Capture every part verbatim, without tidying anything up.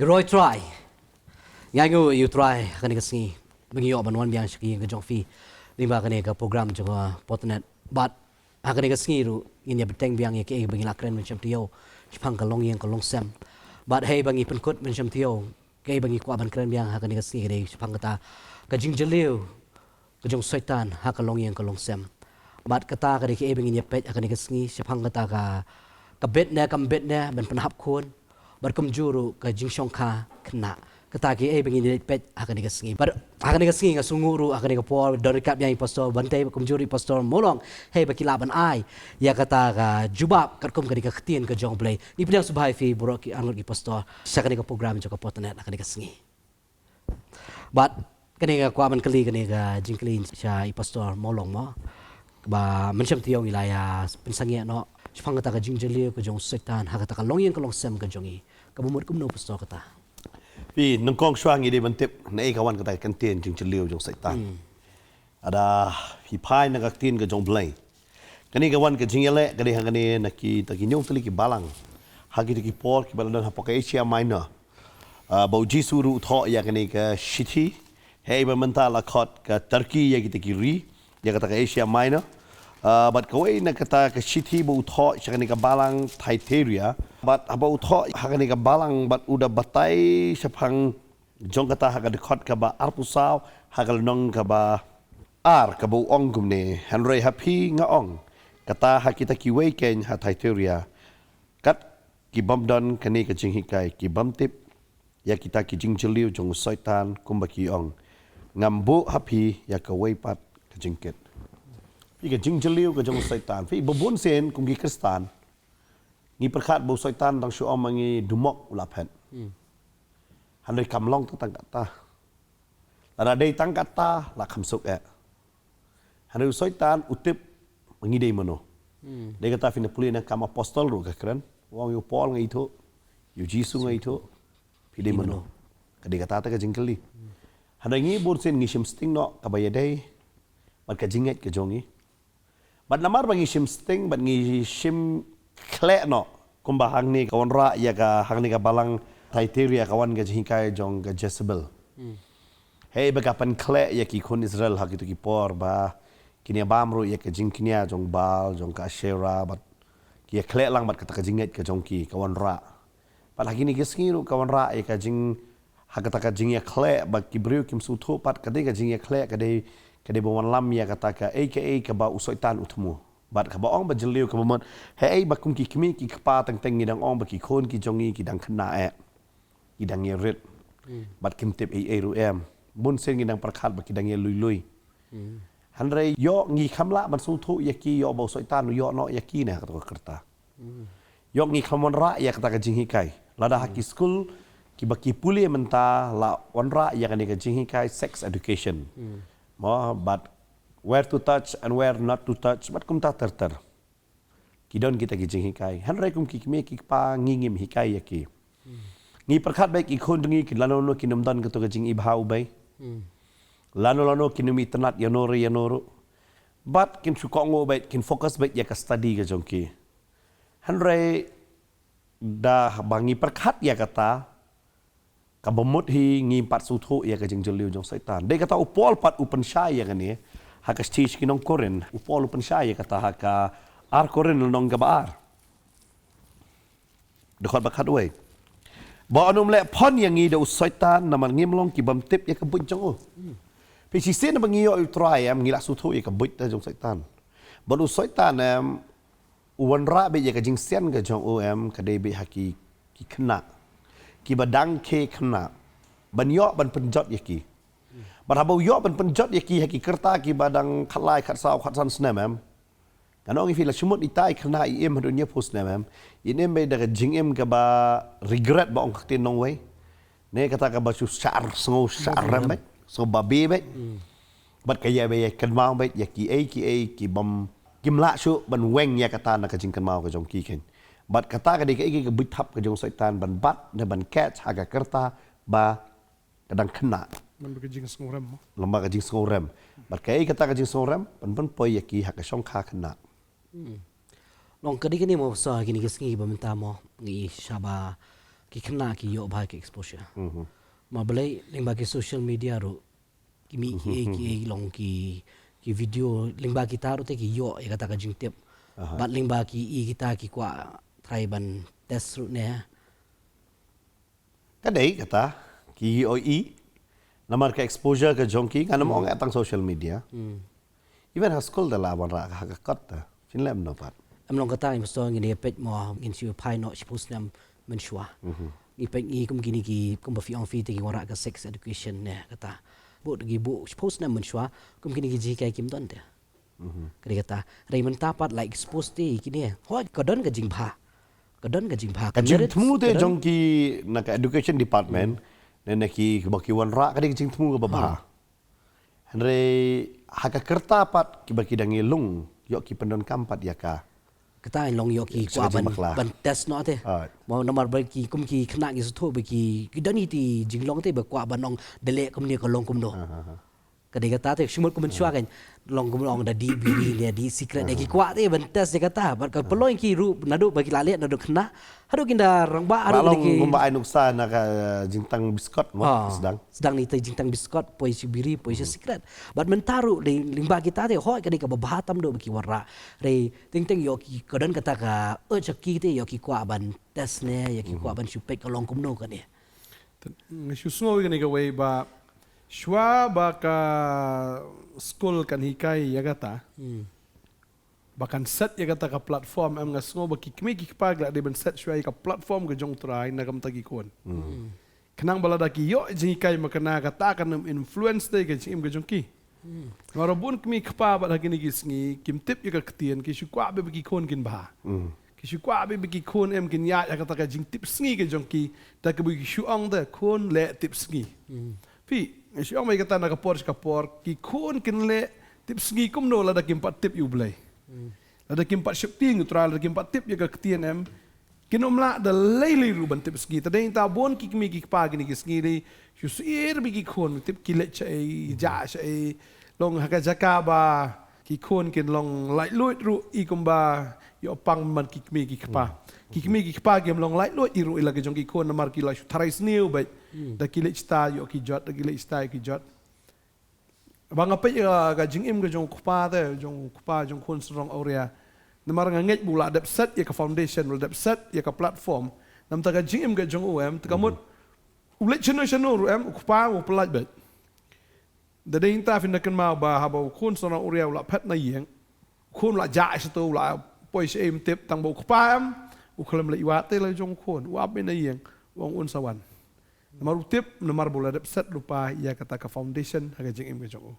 Ïaroh Trai. Nga ainguh ïa u Trai ha kane ka sngi ba ngi ïoh ban wan biang sha ka ïing ka jong phi lyngba kane ka program jong ka Potnet. Bad ha kane ka sngi ruh ngin ïa bteng biang ïa kaei ba ngi la kren mynshem taïew shaphang ka longïing ka longsem. Bad hei ba ngi pynkut mynshem taïew, kaei ba ngi kwah ban kren biang ha kane ka sngi ka dei shaphang kata ka jingjylliew ka jong Soitan ha ka longïing ka longsem. Bad kata ka dei kaei ba ngin ïa peit ha kane ka sngi shaphang kata ka, ka bit ne kam bit ne ban pynhap khun. Bad kumjuh ruh ka jingshongkha khynnah. Kata kaei ba ngin ïa peit ha kane ka sngi. Bad ha kane ka sngi nga sngewnguh ruh ha kane ka por don ryngkat biang i Pastor Bantei bad kumjuh ruh i Pastor Molong, hei ba ki lah ban ai ïa kata ka jubab katkum kane ka ktien ka jong U Blei. Ngi pdiang sngewbha ïa phi baroh ki arngut ki pastor sha kane ka program jong ka Potnet ha kane ka sngi. Bad kane nga kwah ban kylli kane ka jingkylli sha i Pastor Mawlong mo, ba mynshem taïew ngi la ïa pynsangeh noh shaphang kata ka jingjylliew ka jong u Soitan ha kata ka longïing ka longsem ka jong ngi. Kaba mut kumno Pastor kata? Phi, nyngkong shuwa ngi dei ban tip naei ka wan kata ka ktien jingjylliew jong u Soitan. Hmm. Lada phi phai na ka ktien ka jong U Blei, kane ka wan ka jingïaleh ka dei hangne na kita ki hynñiew tylli ki balang ha kita ki por kiba la don hapoh ka Asia Minor. Ah, ba U Jisu ruh u thoh ïa kane ka shithi. Hei ba mynta la khot ka Turkey ïa kita ki ri, ïa kata ka Asia Minor. Ah, bad kawei na kata ka shithi ba u thoh sha kane ka balang Thyatira. Bad haba u thoh ha kane ka balang bad u da batai shaphang jong kata ha ka dkhot kaba arphew saw, ha ka lynnong kaba ar, kaba u ong kumne: Hynrei ha phi nga ong, kata ha kita kiwei keiñ ha Thyatira, kat ki bym don kane ka jinghikai, ki bym tip ïa kita ki jingjylliew jong u Soitan, kumba ki ong, ngam buh ha phi ïa kawei pat ka jingkit. Phi, ka jingjylliew ka jong u Soitan. Phi, ba bun sien kum ki Khristan ngi pyrkhat ba u Soitan dang shu ong ma ngi dumok u la phet. Hmm. Hynrei kam long tang katta. Lada dei tang katta la kham suk eh. Hynrei u Soitan u tip ma ngi dei mano. Hmm. Dei kata phin pule na Kam Apostol ruh ka kren. U ong ïa u Paul nga ithuh, ïa u Jisu nga ithuh, phi dei mano? Ka dei kata ta ka jingkylli. Hynrei ngi bun sien ngi shim sting noh kaba ïadei bad ka jingngeit ka jong ngi. Bad namar ba ngi shim sting bad ngi shim khleh noh, kumba hangne ka wanrah ïa ka, hangne ka balang Thyatira ka wan ka jinghikai jong ka Jezebel. Hmm. Hei ba ka pynkhleh ïa ki khun Israel ha kito ki por ba kin ïa bam ruh ïa ka jingkñia jong Baal, jong ka Asherah, bad ki ïa khleh lang bad kata ka jingngeit ka jong ki, ka wanrah. Bad ha kine ki sngi ruh ka wanrah ïa ka jing, ha kata ka jingïakhleh, ba ki briew kim sngewthuh pat ka dei ka jingïakhleh, ka dei, ka dei ba wanlam ïa kata kaei kaei kaba u Soitan u thmu. Bad kaba ong ba jylliew kaba mut, haei ba kum ki kmie ki kpa teng teng ngi dang ong ba ki khun ki jong ngi ki dang khynnah eh, ki dang ïarit. Hmm. Bad kim tip ei ei ruh em. Bun sien ngi dang pyrkhat ba ki dang ïalui lui. Hmm. Hynrei ïoh ngi kham lah ban sngewthuh ïa ki, ïoh ba u Soitan u ïoh noh ïa ki na kata ka rta. Hmm. Ïoh ngi kham wanrah ïa kata ka jinghikai. Lada ha ki skul kiba ki pule mynta la wanrah ïa kane ka jinghikai sex education. Hmm. Mo, bad where to touch and where not to touch, bad kumta ter ter. Ki don kita ki jinghikai. Hynrei kum ki kmie ki kpa ngi ngim hikai ïa ki. Hmm. Ngi pyrkhat beit ki khun jong ngi ki lano lano kin ym don kato ka jingibha u bei. Hmm. Lano lano kin ym itynnad ïano re ïano ruh. Bad kin shu kohnguh beit, kin focus beit ïa ka study ka jong ki. Hynrei da ba ngi pyrkhat ïa kata, kaba mut hi ngim pat sngewthuh ïa ka jingjylliew jong u Soitan. Dei kata u Paul pat u pynshai ïa kane ha ka shithi sha ki nong Korinth. U Paul u pynshai ïa kata ha ka ar Korinth lynnong kaba ar, dkhot ba khatwei. Ba un ym leh phon ïa ngi da u Soitan, namar ngim long ki bym tip ïa ka buit jong u. Phi, shisien ba ngi ïoh ïa u Trai em, ngi la sngewthuh ïa ka buit jong u Soitan. Bad u Soitan em, u wanrah beit ïa ka jingsian ka jong u em, ka dei beit ha ki, ki khynnah kiba dang khie khynnah, ban ïoh ban pynjot ïa ki. Bad haba u ïoh ban pynjot ïa ki ha ki rta kiba dang khatlai, khatsaw, khatsan snem em, ngan ong ïa phi, la shu mut ita i khynnah i im haduh hynñiewphew snem em, in im beit da ka jingim kaba regret, ba ong ka ktien nongwei, ne kata kaba shu shah, sngew shah rem beit, sngew babe beit. Hmm. Bad ka ïa ba ïa kynmaw beit ïa kiei kiei ki bym, kim lah shuh ban weng ïa kata na ka jingkynmaw ka jong ki keiñ. Bad kata ka dei kaei kaei ka buit thap ka jong u Soitan ban bat ne ban catch ha ka rta ba ka dang khynnah. Lem bad ka jingsngewrem mo. Lem bad ka jingsngewrem. Bad kaei kata ka jingsngewrem, ban pynpoi ïa ki ha ka shongkha khynnah. Hmm. Long ka dei kane mo, sa kine ki sngi ba mynta mo, ngi shaba ki khynnah ki ïoh bha ki exposure. Ma balei lyngba ki social media ruh ki mih ki ei ki ei long ki ki video lyngba kita ruh te ki ïoh ïa kata ka jingtip. Bad lyngba ki i kita ki kwah try ban test ruh ne. Ka dei kata ki ïoh i namar ka exposure ka jong ki ngan ym ong tang social media. Even ha skul da la wanrah ha ka kot ta. Phin lem no pat. Em long kata ngi mesti ngin ïa peit mo ngin shu phai noh shiphew snem mynshuwa. Ngi peit ngi kum kine ki kum ba phi ong phi te ki wanrah ka sex education ne kata. Buh ki buh shiphew snem mynshuwa kum kine ki jinghikai kim don te. Ka dei kata. Hynrei mynta pat la expose te kine. Hooid ka don ka jingbha. Ka don ka jingbha. Ka jingthmu te jong ki na ka education department ne na ki ba ki wanrah ka dei ka jingthmu ka ba bha. Hynrei ha ka rta pat kiba ki dang ïalung ïoh ki pyndonkam pat ïa ka. Kata ngi long ïoh ki kwah ban test noh te. Mo namar ba ki kum ki khynnah ngi sngewthuh ba ki ki don ïa ki jinglong te ba kwah ban ong da leh kumne ka long kumno. Ka dei kata te shu mut kum mynshuwa kan long kum ong da dih biri ne dih sikret ne ki kwah te ban test ïa kata bad ka pynlong ki ruh naduh ba ki la leh naduh khynnah. Haduh kin da rangbah haduh kin da ki. Kumba ai nuksa na ka jingtang biskot mo sdang. Sdang ni te jingtang biskot poi sha biri poi sha sikret. Bad mynta ruh lyngba kita te hooid ka dei kaba bha tam duh ba ki wanrah. Hynrei teng teng ïoh ki ka don kata ka urge ki te ïoh ki kwah ban test ne ïoh ki kwah ban shu peit ka long kumno kane. Nga shu sngew ïa kane kawei ba shuwa ba ka skul kan hikai ïa kata. Ba kan set ïa kata ka platform em nga sngew ba ki kmie ki kpa ki la dei ban set shuwa ïa ka platform ka jong u Trai na ka bynta ki khun. Khnang ba lada ki ïoh jinghikai ma kane kata kan ym influence te ka jingim ka jong ki. Namar ba bun kmie kpa bad ha kine ki sngi kim tip ïa ka ktien ki shu kwah ba ki khun kin bha. Ki shu kwah ba ki khun em kin ïaid ha kata ka jingtip sngi ka jong ki da kaba ki shu ong da khun leh tip sngi. Phi nga shu ong ba ïa kata na ka por sha ka por ki khun kin leh tip sngi kumno lada kim pat tip ïa U Blei. Lada kim pat sheptieng U Trai lada kim pat tip ïa ka ktien em. Kin ym lah da lei lei ruh ban tip sngi. Te dei ta bun ki kmie ki kpa kine ki sngi dei shu sir ba ki khun tip ki leit sha ei jah sha ei. Long ha ka jaka ba ki khun kin long laitluid ruh i kumba ïoh pang man ki kmie ki kpa. Ki kmie ki kpa kim long laitluid i ruh i la ki jong ki khun namar ki la shu tharai sniew bad da ki leit sha ta ïoh ki jot da ki leit sha ta ïoh ki jot. Ba nga peit ïa ka jingim ka jong u kpa te jong u kpa jong khun Synrong Awria. Namar nga ngeit ba u la dep set ïa ka foundation u la dep set ïa ka platform. Namar ka jingim ka jong u em te ka mut u leit shano shano ruh em u kpa u pyllait bad. Da dei ta phin da kynmaw ba haba u khun Synrong Awria u la phet na ïing. U khun u la jah sha to u la poi sha ei ym tip tang ba u kpa em u khlem leit wad te la jong u khun u ap na ïing u ong un sa wan. Namar u tip namar ba u la dep set lypa ïa kata ka foundation ha ka jingim ka jong u.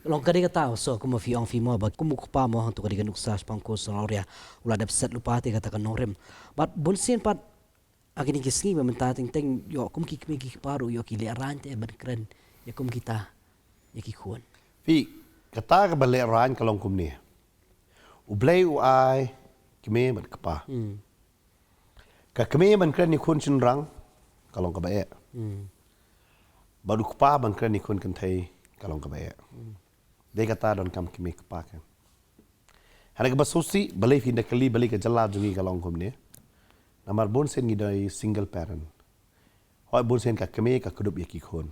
Long ka dei kata so kumba phi ong phi mo ba kum u kpa mo hangto ka dei ka nuksa shaphang khun Synrong Awria u la dep set lypa te kata ka nongrim. Bad bun sien pat ha kine ki sngi ba mynta teng teng ïoh kum ki kmie ki kpa ruh ïoh ki lehraiñ te ban kren ïa kum kita ïa ki khun. Phi kata kaba lehraiñ ka long kumne. U Blei u ai kmie bad kpa. Ka kmie ban kren ïa khun shynrang ka long kaba eh. Bad u kpa ban kren ïa khun kynthei ka long kaba eh. Dei kata donkam kmie kpa ka. Hynrei kaba sngewsih balei phin da kylli balei ka jylla jong ngi ka long kumne. Namar bun sien ngi dei single parent. Hooid bun sien ka kmie ka kdup ïa ki khun.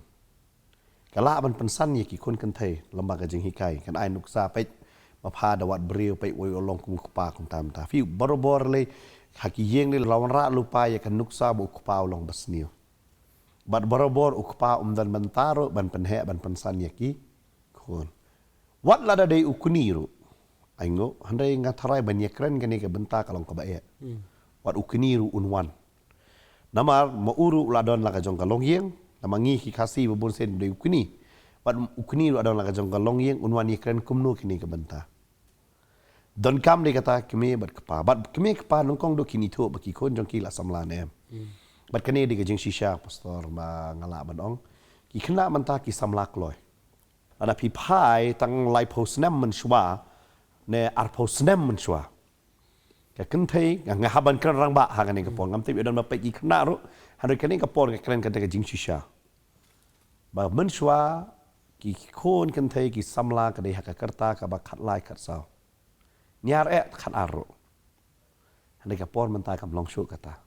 Ka lah ban pynsan ïa ki khun kynthei lem bad ka jinghikai kan ai nuksa peit ba pha da wad briew peit wei u long kum u kpa kumta kumta. Phi barabor lei ha ki ïing lei la wanrah lypa ïa ka nuksa ba u kpa u long ba sniew. Bad barabor u kpa um don bynta ruh ban pynheh ban pynsan ïa ki khun. Wat lada dei u kñi ruh. Ai nguh hynrei nga tharai ban ïakren kane ka bynta ka long kaba eh. Wat u kñi ruh un wan. Namar ma u ruh u la don la ka jong ka longïing, namar ngi ki Khasi ba bun sien dei u kñi. Wat u kñi ruh u la don la ka jong ka longïing un wan ïakren kumno kane ka bynta. Donkam dei kata kmie bad kpa bad kmie kpa nyngkong dei kin ithuh ba ki khun jong ki la samla ne em. Bad kane dei ka jingshisha pastor ba nga lah ban ong ki khynnah mynta ki samla kloi. Lada phi phai tang laiphew snem mynshuwa ne arphew snem mynshuwa. Ka kynthei nga hap ban kren rangbah ha kane ka por ngam tip ïa don ba peit ki khynnah ruh hynrei kane ka por nga kren kata ka jingshisha. Ba mynshuwa ki khun kynthei ki samla ka dei ha ka rta kaba khatlai khatsaw. Niar eh khatar ruh. Hynrei ka por mynta kam long shuh kata.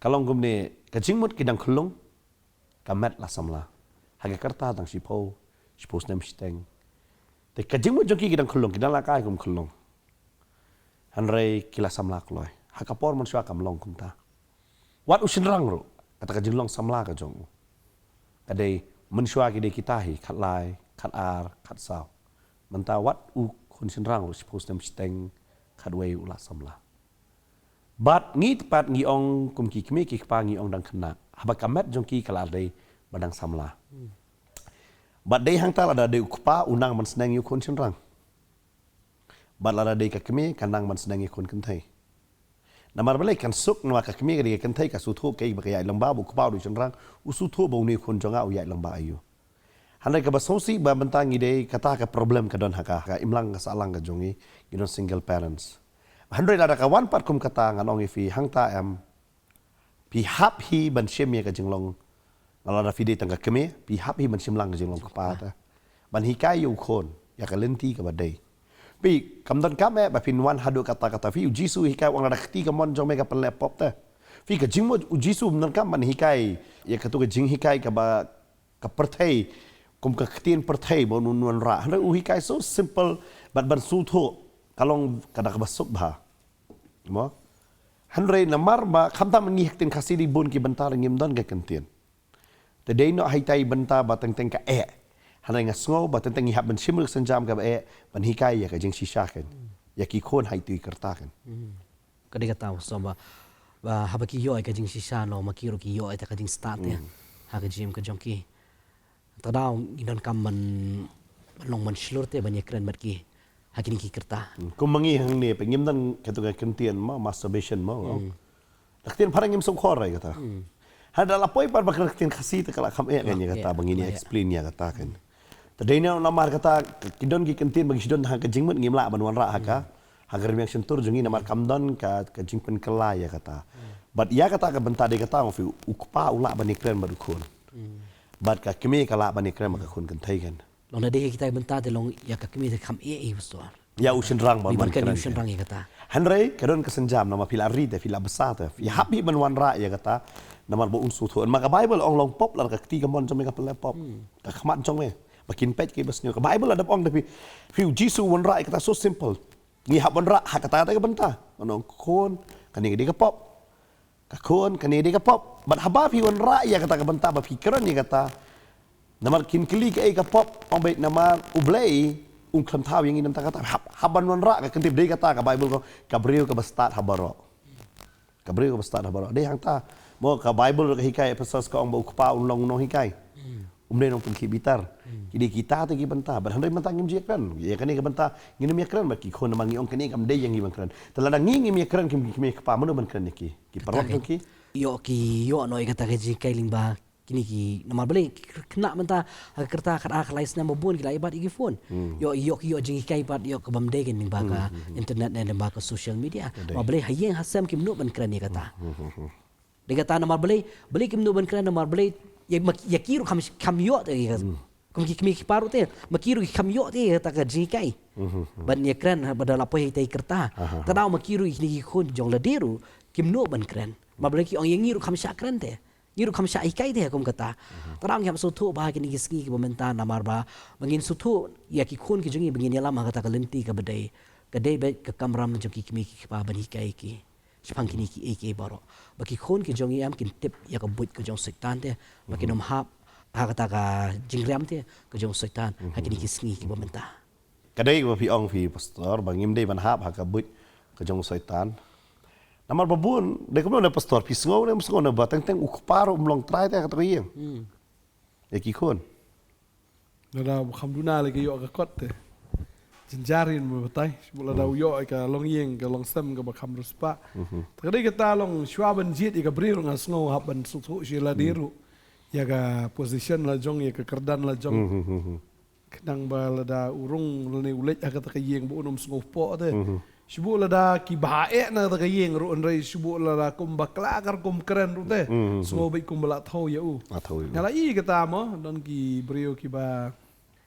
Ka long kumne, ka jingmut ki dang khyllung, ka met la samla. Ha ka rta dang shiphew, shiphew snem shiteng. Te ka jingmut jong ki ki dang khyllung, ki dang la kai kum khyllung. Hynrei ki la samla kloi. Ha ka por mynshuwa kam long kumta. Wat u shynrang ruh, kata ka jinglong samla ka jong u, ka dei mynshuwa ki dei kita hi, khatlai, khatar, khatsaw. Mynta wat u khun shynrang ruh, shiphew snem shiteng, khatwei u la samla. Bad ngi pat ngi ong kum ki kmie ki kpa ngi ong dang khynnah. Haba ka met jong ki ka la dei ba dang samla. Bad dei hangta lada dei u kpa u nang ban sneng ïa u khun shynrang. Bad lada dei ka kmie ka nang ban sneng ïa u khun kynthei. Namar balei kan suk namar ka kmie ka dei ka kynthei ka sngewthuh kaei ba ka ïaid lyngba, ba u kpa u dei u shynrang, u sngewthuh ba une u khun jong nga u ïaid lyngba aïu. Hynrei kaba sngewsih ba mynta ngi dei kata ka problem ka don ha ka, ha ka imlang ka sahlang ka jong ngi, ngi don single parents. Hynrei lada ka wan pat kum kata ngan ong ïa phi hangta em, phi hap hi ban shim ïa ka jinglong. Lada phi dei tang ka kmie, phi hap hi ban shim lang ka jinglong kpa te. Ban hikai ïa u khun ïa ka lynti kaba dei. Phi kam donkam eh ba phin wan haduh katta katta, phi, u Jisu u hikai u ong lada ka kti kamon jong me ka pynleh pop te. Phi, ka jingmut u Jisu ym donkam ban hikai ïa katu ka jinghikai kaba ka pyrthei, kum ka ktien pyrthei ba un wanrah. Hynrei u hikai so simple bad ban sngewthuh, ka long kata kaba suk bha. Mo? Hynrei namar ba khamtam ngi ha ka ktien Khasi dei bun ki bynta ruh ngim don ka kyntien. Te dei noh ha ita i bynta ba teng teng ka eh. Hynrei nga sngew ba teng teng ngi hap ban shim ruh ka sienjam kaba eh ban hikai ïa ka jingshisha kan, ïa ki khun ha itu i rta kan. Ka dei kata u sngewbha ba haba ki ïoh ïa ka jingshisha, no, ma ki ruh ki ïoh ïa ka jingstad ïa ha ka jingim ka jong ki. Te daw ngi donkam ban, ban long ban shlur te ban ïakren bad ki ha kine ki rta. Hmm. Kum ma ngi hangne pat ngim don katu ka kyntien mo, masturbation mo. Hmm. La ktien phareng ngim sngewkhor ïa kata. Hmm. Hynda la poi pat ba ka ktien Khasi te ka la kham eh kan ïa kata ba ngin ïa explain ïa kata kan. Te dei namar kata ki don ki kyntien ba ngi shu don ha ka jingmut ngim lah ban wanrah ha ka, ha ka rmiang shyntur jong ngi namar kam don ka, ka jingpynkylla ïa kata. Hmm. Bad ïa kata ka bynta dei kata ong phi u kpa u lah ban ïakren bad u khun. Hmm. Bad ka kmie ka lah ban ïakren bad ka khun kynthei kan. Long da dei kita ki bynta te long ïa ka kmie te kham eh ïa u pastor. Ïa u shynrang ban, ban kren ïa u shynrang ïa kata. Hynrei ka don ka sienjam namar phi la ri te, phi la bsa te. Phi hap hi ban wanrah ïa kata. Namar ba un sngewthuh. Ma ka Bible ong long pop la ka kti kamon jong me ka pynleh pop. Hmm. Ka khmat jong me ba kin peit kiba sniew. Ka Bible la dep ong da phi, phi u Jisu u wanrah ïa kata so simple. Ngi hap wanrah ha kata kata ka bynta. Ngan ong khun, kane ka dei ka pop. Ka khun, kane dei ka pop. Bad haba phi wanrah ïa kata ka bynta ba phi kren ïa kata. Namar kin kylli kaei ka pop, ong beit namar U Blei un khlem thaw ïa ngi namar kata. Hap, hap ban wanrah ka kyntien, dei kata ka Bible ka ong ka briew kaba stad ha baroh. Ka briew kaba stad ha baroh. Dei hangta. Mo, ka Bible ka hikai Ephesus ka ong ba u kpa un long u nonghikai. Hmm. Um dei nongpynkhih bitar. Hmm. Ki dei kita te ki bynta. Bad hynrei mynta ngim ju ïakren. Ïa kane ka bynta ngin ym ïakren bad ki khun namar ngi ong kane kam dei ïa ngi ban kren. Te lada ngi ngim ïakren, ki kmie ki kpa mano ban kren ïa ki? Ki paralok jong ki. Ïoh ki ïoh noh ïa kata ka jinghikai lyngba kine ki, namar balei ki khynnah mynta ha ka rta khatar khatlai snem ba bun ki la ïoh bat ïa ki phone. Hmm. Ïoh, ïoh ki ïoh jinghikai pat ïoh kaba ym dei kan lyngba ka internet ne lyngba ka social media. Namar balei ha ïing ha sem kim nud ban kren ïa kata. Hmm. Dei kata namar balei, balei kim nud ban kren namar balei ïa, ma, ïa ki ruh kham, kham ïoh te ïa. Hmm. Kum ki kmie ki kpa ruh te, ma ki ruh kham ïoh te ïa kata ka jinghikai. Hmm. Ban ïakren ba da la poi ha ita i rta. Aha. Te daw ma ki ruh kine ki khun jong lade ruh kim nud ban kren. Namar balei ki ong ïa ngi ruh kham shah kren te. Ngi ruh kham shah hikai te kum kata. Aha. Te daw ngi hap sngewthuh ba kine ki sngi kiba mynta namar ba, ba ngin sngewthuh ïa ki khun ki jong ngi ba ngin ïalam ha kata ka lynti kaba dei. Ka dei beit ka kamram jong ki kmie ki kpa ban hikai ki. Shaphang kine kiei kiei baroh. Ba ki khun ki jong ngi em kin tip ïa ka buit ka jong u Soitan te. Ba kin ym hap ha kata ka jingriam te ka jong u Soitan ha kine ki sngi kiba mynta. Ka dei ba phi ong phi pastor ba ngim dei ban hap ha ka buit ka jong u Soitan. Namar ba bun, dei kumno ne pastor, phi sngew ne ym sngew ne ba teng teng u kpa ruh um long trai te ha kata ka ïing. Hmm. Ïa ki khun. Lada u kham duna lei ka ïoh ka kot te. Jynjar ïa u batai. Shu lada u ïoh ïa ka longïing ka longsem kaba kham riewspah. Mhm. Te ka dei kata long shuwa ban jied ïa ka briew ruh nga sngew hap ban sngewthuh sha lade ruh. Ïa ka position la jong, ïa ka kyrdan la jong. Mhm, mhm. Khnang ba lada u rung lane u leit ha kata ka ïing ba un ym sngewpoh te. Mhm. Shu lada ki ba eh na kata ka ïing ruh hynrei shu lada kum bakla ka rukom kren ruh te. Mhm. Sngew beit kum ba la thew ïa u. La thew ïa u. Nga la i kata mo, don ki briew kiba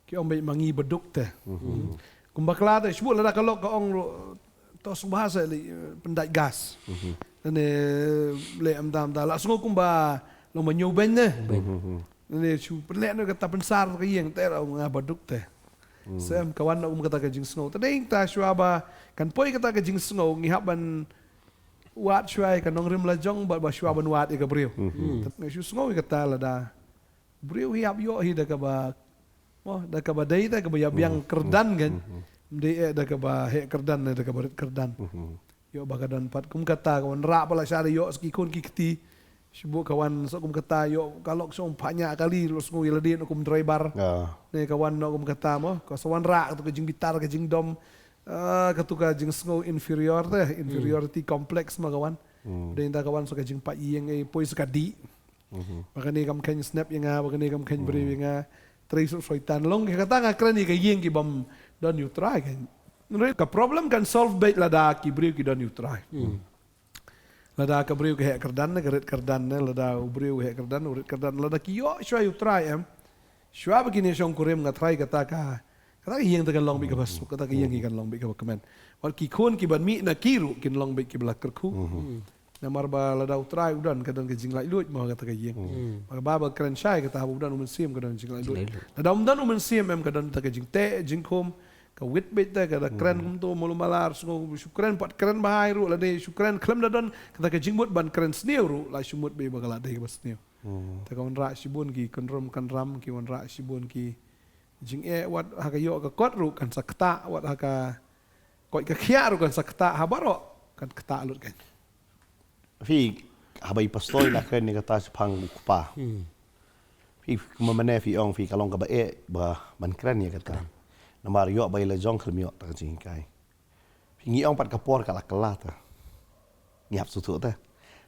ki ong beit ma ngi ba duk te. Mhm. Kum bakla te, shu lada ka lok ka ong ruh, to sngewbha sa leit, eh, pyndait gas. Mhm. Ne leh em tam ta la sngew kumba long ba ñiew beiñ ne. Ne shu pynleh noh kata pynsar ka ïing te la nga ba duk te. Sem ka wan noh kum kata ka jingsngew. Te dei ta shuwa ba kan poi kata ka jingsngew ngi hap ban wad shuwa ïa ka nongrim la jong bad ba shuwa ban wad ïa ka briew. Te nga shu sngew ïa kata lada briew hi hap ïoh hi da kaba, mo, da kaba dei da kaba ïa biang kyrdan kan. Ym dei eh da kaba heh kyrdan ne da kaba rit kyrdan. Ïoh ba ka don pat kum kata ka wanrah ba la sha da ïoh sa ki khun ki kti. Shu buh ka wan sa kum kata ïoh ka lok shong phah ñiah kali, la sngew ïa lade noh kum driver. Ne ka wan noh kum kata, mo, ka sa wanrah kata ka jingbitar ka jingdom. Ah, kata ka jingsngew inferior te, inferiority complex ma ka wan. Dei nda ka wan sa ka jingpait ïing, eh, poi sa ka dih. Ba kane kam kheiñ snep ïa nga, ba kane kam kheiñ briew ïa nga. Trei suk soitan long, kata nga kren ïa ka ïing ki bym don ïa U Trai kan. Hynrei ka problem kan solve beit lada ki briew ki don ïa U Trai. Lada ka briew ka heh kyrdan ne, ka rit kyrdan ne, lada u briew ka heh kyrdan, u rit kyrdan, lada ki ïoh shuwa ïa U Trai em. Shuwa ba kine shongkurim nga trai kata ka, kata ka ïing te kan long beit kaba suk, kata ka ïing ki kan long beit kaba kmen. Wat ki khun ki ban mih na ki ruh kin long beit kiba la kyrkhu. Namar ba lada U Trai u don ka don ka jinglaitluid mo kata ka ïing. Ba ka Baibl kren shai kata haba u don u Mynsiem ka don jinglaitluid. Lada um don u Mynsiem em ka don ta ka jingteh jingkhum, ka wit beit te ka da kren kumto malu malar, sngew shu kren pat kren bha hi ruh lane shu kren khlem da don kata ka jingmut ban kren sniew ruh la shu mut beit ba ka la dei kaba sniew. Te ka wanrah shibun ki kynrum kynram, ki wanrah shibun ki jingeh, wat ha ka ïoh ka kot ruh kan sa ktah, wat ha ka koit ka khiah ruh kan sa ktah, ha baroh kan ktah lut kan. Phi, haba i pastor i la kren ïa kata shaphang u kpa. Phi, kumba mynne phi ong phi ka long kaba eh ba ban kren ïa kata. Namar ïoh ba i la jong khlem ïoh ta ka jinghikai. Phi, ngi ong pat ka por ka la kylla ta. Ngi hap sngewthuh ta.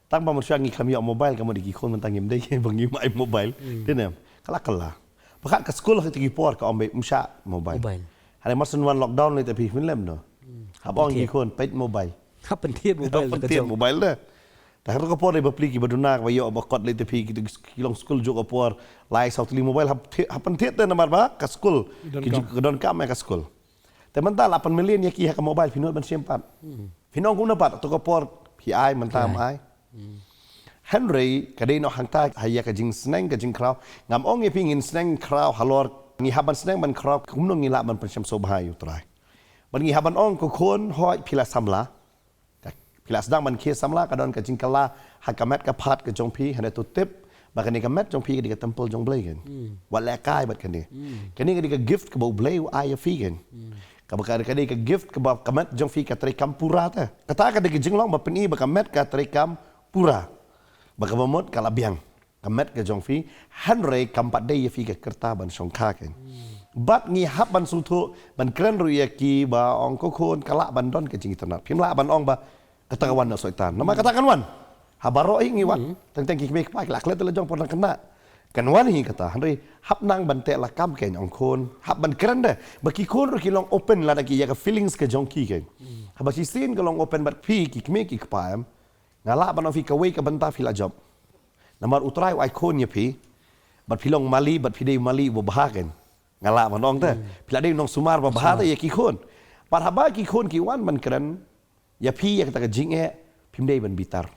Tang ba mynshuwa ngi khlem ïoh mobile ka mut ki khun mynta ngim dei ba ngim ai mobile. Te ne ka la kylla. Ba kat ka skul ha kito ki por ka ong ba ym shah mobile. Hynrei mar shen wan lockdown lei te phi, phin lem noh. Hap ong ki khun peit mobile. Hap pynthied mobile. Hap pynthied mobile de. Te ha ka por dei bapli kiba duna ba ïoh ba kot lei te phi, ki long skul juk ka por lai saw tylli mobile hap pynthied te namar ba ka skul ki juk ka donkam ïa ka skul. Te mynta la pynmlien ïa ki ha ka mobile, phi nud ban shim pat. Phin ong kumno pat, to ka por phi ai mynta ym ai. Hynrei ka dei noh hangta ha ïa ka jingsneng ka jingkhraw. Ngam ong ïa phi ngin sneng khraw halor, ngi hap ban sneng ban khraw kumno ngi lah ban pynshem sngewbha ïa U Trai. Bad ngi hap ban ong ko khun, hooid phi la samla. Phi la sdang ban khie samla, ka don ka jingkylla ha ka met ka phad ka jong phi, hynrei to tip ba kane ka met jong phi ka dei ka templ jong Blei kan. Wat lehkai bad kane. Kane ka dei ka gift kaba U Blei u ai ïa phi kan. Kaba ka dei ka gift kaba ka met jong phi ka treikam pura te. Kata ka dei ka jinglong ba pyni ba ka met ka treikam pura. Ba kaba mut ka la biang. Ka met ka jong phi, hynrei kam pat dei ïa phi ka rta ban shongkha kan. Bad ngi hap ban sngewthuh, ban kren ruh ïa ki ba ong ko khun ka lah ban don ka jingitynnad. Phim lah ban ong ba kata ka wan na soitan. Namar kata kan wan. Ha baroh hi ngi wan. Teng teng ki kmie ki kpa ki la klet la jong por na kena. Kan wan hi kata. Hynrei hap nang ban teh lakam kan ong khun. Hap ban kren de. Ba ki khun ruh ki long open lada ki ïa ka feelings ka jong ki kan. Haba shisien ka long open bad phi ki kmie ki kpa em. Nga lah ban ong phi kawei ka bynta phi la jop. Namar U Trai u ai khun ïa phi. Bad phi long mali, bad phi dei mali uba bha kan. Nga lah ban ong te. Phi la dei nongsumar ba bha te ïa ki khun. Bad haba ki khun ki wan ban kren ïa phi ïa kata ka jingeh, phim dei ban bitar.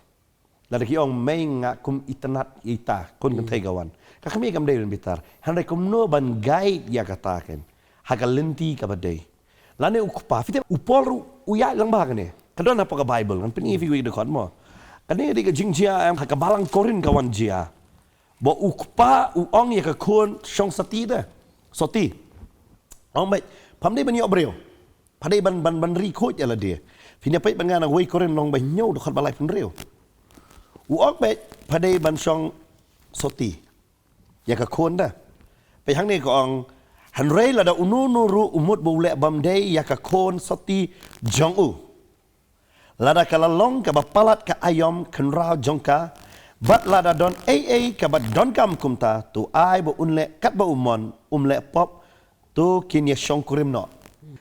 Lada ki ong mei nga kum itynnad ïa ita, khun kynthei ka wan. Ka kmie kam dei ban bitar. Hynrei kumno ban guide ïa kata kan. Ha ka lynti kaba dei. Lane u kpa, phi tip u Paul ruh u ïaid lang bha kane. Ka don hapoh ka Bible, ngan pyni ïa phi wei ka dkhot mo. Kane ka dei ka jingjia em ha ka balang Korinth ka wan jia. Ba u kpa u ong ïa ka khun shong sati de. Sati. Ong beit, pham dei ban ïoh briew. Pha dei ban ban ban ri khuid ïa lade. Phin ïa peit ban ngan na wei Korinth lynnong ba hynñiew dkhot ba laiphew hynriew. U ong beit, pha dei ban shong sati. Ïa ka khun da. Peit hangne ka ong, hynrei lada uno uno ruh u mut ba u leh bym dei ïa ka khun sati jong u. Lada ka la long kaba palat ka aïom khynraw jong ka, bad lada don ei ei kaba donkam kumta, to ai ba un leh katba u mon, um leh pop, to kin ïa shongkurim noh.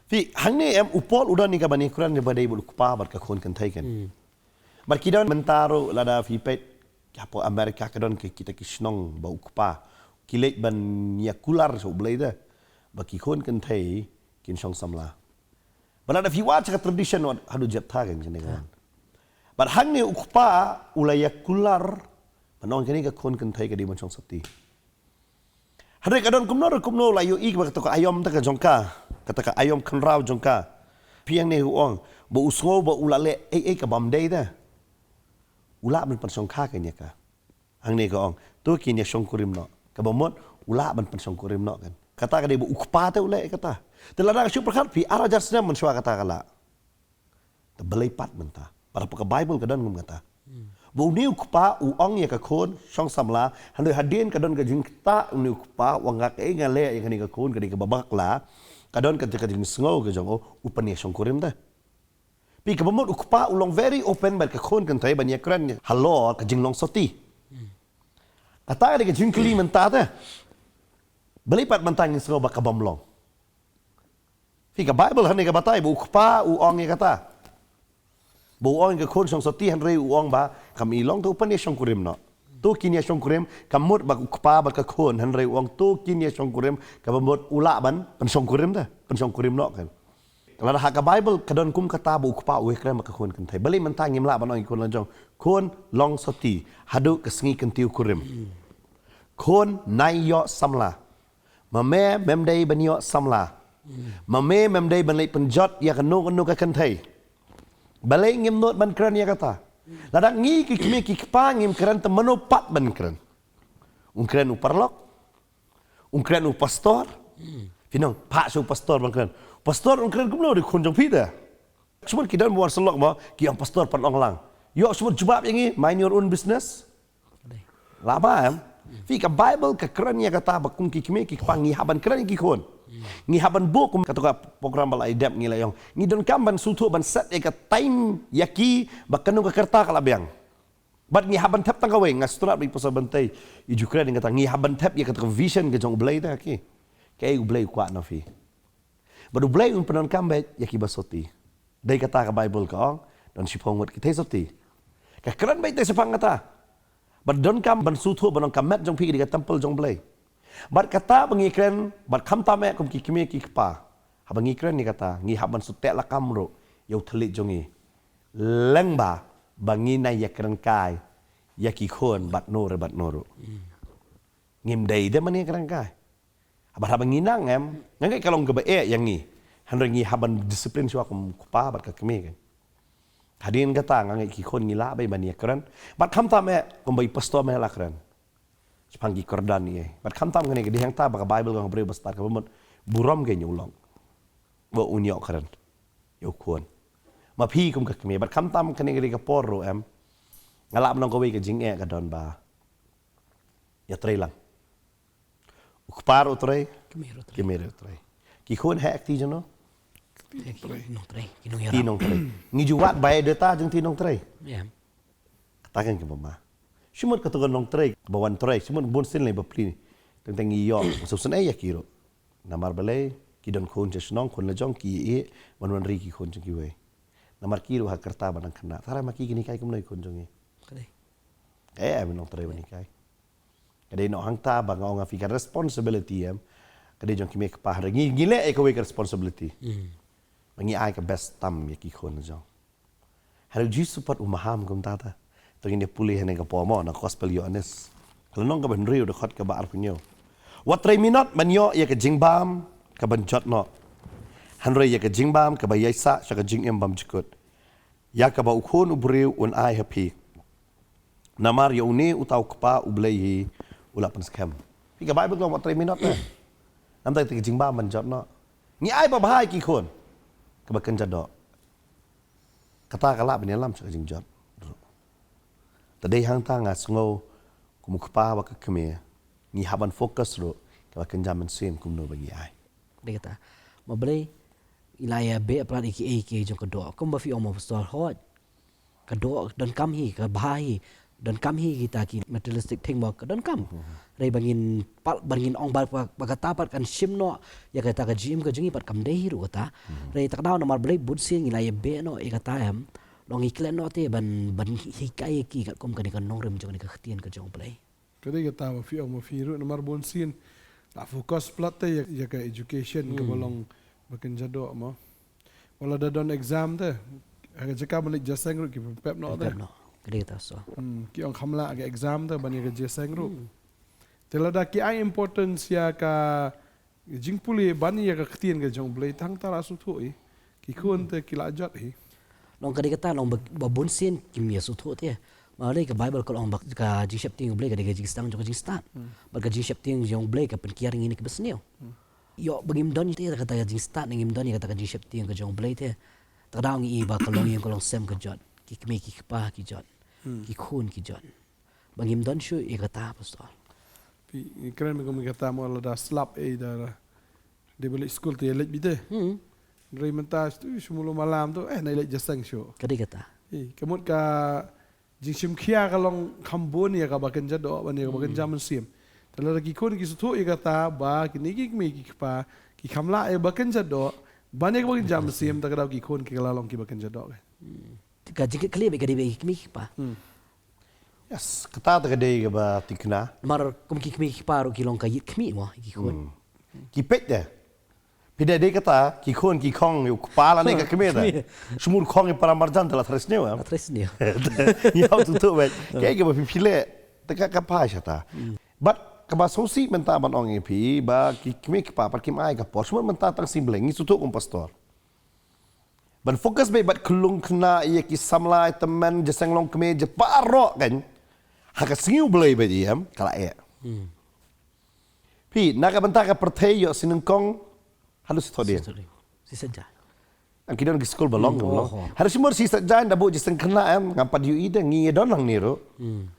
Phi, hangne em u Paul u don ïa kaba ngi kren ba dei bad u kpa bad ka khun kynthei kan. Bad ki don mynta ruh lada phi peit hapoh America ka don ki, kita ki shnong ba u kpa ki leit ban ïa kular sha U Blei da ba ki khun kynthei kin shong samla. Ba lada phi wad sha ka tradition wat haduh jeptha kan kane ka wan. Bad hangne u kpa u la ïa kular ban ong kane ka khun kynthei ka dei ban shong sati. Hynrei ka don kumno re kumno la ïohi ba kata ka aïom ta ka jong ka, kata ka aïom khynraw jong ka. Phi hangne u ong ba u sngew ba u la leh ei ei ka bym dei da. U lah ban pynshongkha kane ka. Hangne ka ong, to kin ïa shongkurim noh. Kaba mut u lah ban pynshongkurim noh kan. Kata ka dei ba u kpa te u leh kata. Te lada ka shu pyrkhat phi ar hajar snem mynshuwa kata ka lah. Te balei pat mynta? Para pa ka Bible ka don kum kata. Ba une u kpa u ong ïa ka khun shong samla, hynrei hadien ka don ka jingktah une u kpa u ong nga kaei nga leh ïa kane ka khun ka dei kaba bakla. Ka don ka, ka jingsngew ka jong u, u pynïa shongkurim te. Phi kaba mut u kpa u long very open bad ka khun kynthei ban ïakren halor ka jinglong sati. Kata ka dei ka jingkylli mynta te. Balei pat mynta ngin sngew ba ka bym long. Phi ka Bible hangne ka batai ba u kpa u ong ïa kata. Ba u ong ïa ka khun shong sati hynrei u ong ba kam i long te u pynïa shongkurim noh. To kin ïa shongkurim, ka mut ba u kpa bad ka khun hynrei u ong to kin ïa shongkurim, kaba mut u lah ban pynshongkurim te, pynshongkurim noh kan. Lada ha ka Bible ka don kum kata ba u kpa u ïakren bad ka khun kynthei. Balei mynta ngim lah ban ong ïa ka khun la jong, khun long sati haduh ka sngi kyntiew kurim. Khun nai ïoh samla. Ma me mem dei ban ïoh samla. Ma me mem dei ban leit pynjot ïa kano kano ka kynthei. Balei ngim nud ban kren ïa kata. Lada ngi ki kmie ki kpa ngim kren te mano pat ban kren. Un kren u paralok. Un kren u pastor. Phi nong, phah sha u pastor ban kren. Pastor un kren kumno ïa ki khun jong phi te. Shu mut ki don ba wan syllok mo, ki ong pastor pynlong lang. Ïoh shu mut jubab ïa ngi, mind your own business. Lah ba em. Phi ka Bible ka kren ïa kata ba kum ki kmie ki kpa ngi hap ban kren ïa ki khun. Ngi hap ban buh kum kata ka program ba la ïadep ngi la ong. Ngi donkam ban sngewthuh ban set ïa ka time ïa ki ba kano ka rta ka la biang. Bad ngi hap ban thep tang kawei, nga sngewtynnat ba i pastor Bantei i ju kren ïa kata, ngi hap ban thep ïa kata ka vision ka jong U Blei te ha ki. Kaei U Blei u kwah na phi. Bad U Blei un pyndonkam beit ïa kiba soti. Dei kata ka Bible ka ong, don shiphew ngut ki thei soti. Ka kren beit te shaphang kata. Bad donkam ban sngewthuh ba nong ka met jong phi ka dei ka temple jong U Blei. Bad kata ba ngi kren, bad khamtam eh kum ki kmie ki kpa. Haba ngi kren ïa kata, ngi hap ban shu teh lakam ruh ïa u thylliej jong ngi. Leng ba, ba ngi nai ïakren kai ïa ki khun bad no re bad no ruh. Ngim dei de ban ïakren kai. Haba haba ngi nang em, nga ngeit ka long kaba eh ïa ngi. Hynrei ngi hap ban discipline shuwa kum u kpa bad ka kmie kan. Hadien kata nga ngeit ki khun ngi lah beit ban ïakren. Bad khamtam eh kumba i pastor me la kren. Shaphang ki kyrdan ïa. Bad khamtam kane ka dei hangta ba ka Bible ka ong briew ba stad kaba mut burom kein ïa u lok. Ba un ïoh kren ïa u khun. Ma phi kum ka kmie bad khamtam kane ka dei ka por ruh em. Nga lah ban ong kawei ka jingeh ka don ba ïa trei lang. U kpa ruh trei, kmie ruh trei. Kmie ruh trei. Ki khun ha kti jong no? Ki nongtrei. Ki nongïarap. Kti nongtrei. Ngi ju wad biodata jong kti nongtrei. Ïa. Kata kan kaba ma. Shu mut kata ka nongtrei ba wan trei, shu mut bun sien lei bapli. Teng teng ngi ïoh, shu sien ei ïa ki ruh. Namar balei, ki don khun sha shnong, khun la jong ki ïeh, wan wan ri ki khun jong kiwei. Namar ki ruh ha ka rta ba nang khynnah. Tara ma ki kin hikai kumno ki khun jong ngi. Ka dei. Eh, eh, nongtrei ban hikai. Ka dei noh hangta ba nga ong ha phi ka responsibility em. Ka dei jong ki kmie ki kpa hynrei ngi, ngi leh ïa kawei ka responsibility. Ba ngi ai ka best tam ïa ki khun jong. Hynrei u Jisu pat u maham kumta ta. To ngin ïa pule hangne ka por mo na gospel Ïoannis. Ka lynnong kaba hynriew dkhot kaba arphew hynñiew. Wat trei minot ban ïoh ïa ka jingbam ka ban jot noh. Hynrei ïa ka jingbam kaba ïaisah sha ka jingim bymjukut. Ïa kaba u Khun u briew un ai ha phi. Namar ïa une uta u Kpa U Blei hi u la pynskhem. Phi ka Bible ka ong wat trei minot eh. Namar kata ka jingbam ban jot noh. Ngi ai ba bha ïa ki khun. Kaba kynja doh. Kata ka lah ban ïalam sha ka jingjot. Te dei hangta nga sngew kum u kpa bad ka kmie ngi hap ban focus ruh kaba kynja mynsiem kumno ba ngi ai. Dei kata. Ma Blei i la ïa beh palat ïa kiei kiei jong ka doh. Kumba phi ong ma Pastor, hooid. Ka doh donkam hi, ka bha hi. Donkam hi kita ki materialistic thing mo, ka donkam. Hynrei ba ngin pat, ba ngin ong ba, ba, ba kata pat kan shim noh ïa kata ka jingim ka jong ngi pat kam dei hi ruh kata. Hynrei ta ka daw namar Blei bun sien ngi la ïa beh noh ïa kata em. Long ngi klet noh te ban, ban hikai ïa ki katkum kane ka nongrim jong kane ka ktien ka jong U Blei. Ka dei kata ba phi ong ma phi ruh namar bun sien la focus palat te ïa, ïa ka education kaba long ba kynja doh mo. Wat la da don exam te Ha ka jaka ban leit jingïaseng ruh ki pep noh te. Pep noh. Ka dei kata so. Hmm, ki ong kham lah ka exam te ban ïa ka jingïaseng ruh. Hmm. Te lada ki ai importance ïa ka jingpule ban ïa ka ktien ka jong U Blei, tang tara sngewthuh hi. Ki khun te ki la jot hi. Long ka dei kata long ba, ba bun sien kim ïa sngewthuh te. Ba lei ka Bible ka long ba ka jingsheptieng U Blei ka dei ka jingsdang jong ka jingstad. Hmm. Bad ka jingsheptieng jong U Blei ka pynkiar ïa ngi na kiba sniew. Hmm. Ïoh ba ngim don te kata ka jingstad, ngim don ïa kata ka jingsheptieng ka jong U Blei te. Te ka daw ngi i ba ka longïing ka longsem ka jot. Ki kmie ki kpa ki jot. Hmm. Ki khun ki jot. Ba ngim don shuh ïa kata, Pastor. Phi kren kum ïa kata mo, lada slap ei da dei ba leit skul te ïa leit beit te. Hmm. Hynrei mynta tu shu mulu malam tu, eh, nai leit jingïaseng shuh. Ka dei kata. Ei, ka mut ka jingshim khia ka long kham bun ïa kaba kynja doh ban ïa kaba kynja mynsiem. Te lada ki khun ki sngewthuh ïa kata ba kine ki kmie ki kpa ki kham lah ïa ba kynja doh ban ïa kaba kynja mynsiem, te ka daw ki khun ki la long kiba kynja doh. Hmm. Ka jingkitkhlieh bad ka dei bad ki kmie ki kpa. Hmm. Yes, kata te ka dei kaba thikna. Namar kum ki kmie ki kpa ruh ki long ka ïit khmih mo ki khun. Hmm. Ki peit te. Phi dei dei kata ki khun ki khong ïa u kpa lane ka kmie te. Kmie. Shu mut khong ïa para marjan te la trei sniew em. La trei sniew. Ïa u tu tu bad. Kaei kaba phi phi leh te ka ka phai shata. Hmm. Bad kaba sngewsih mynta ban ong ïa phi ba ki kmie ki kpa pat kim ai ka por. Shu mut mynta tang sngewbha ngi sngewthuh kum pastor. Ban focus beit bad khyllung khynnah ïa ki samla, tymmen, jingïaseng longkmie, jingbaroh kan. Ha ka sngi U Blei beit ïa em, ka la eh. Hmm. Phi, na ka bynta ka pyrthei ïoh shi nyngkong haduh shi thohdieng. Shi thohdieng. Shi saitjaiñ. Ang ki don ki skul ba long, hmm, ba long. Oh, oh. Haduh shi mut shi saitjaiñ da buh jingïaseng khynnah em, ngam pat ïohi de, ngi ïa don hangne ruh. Hmm.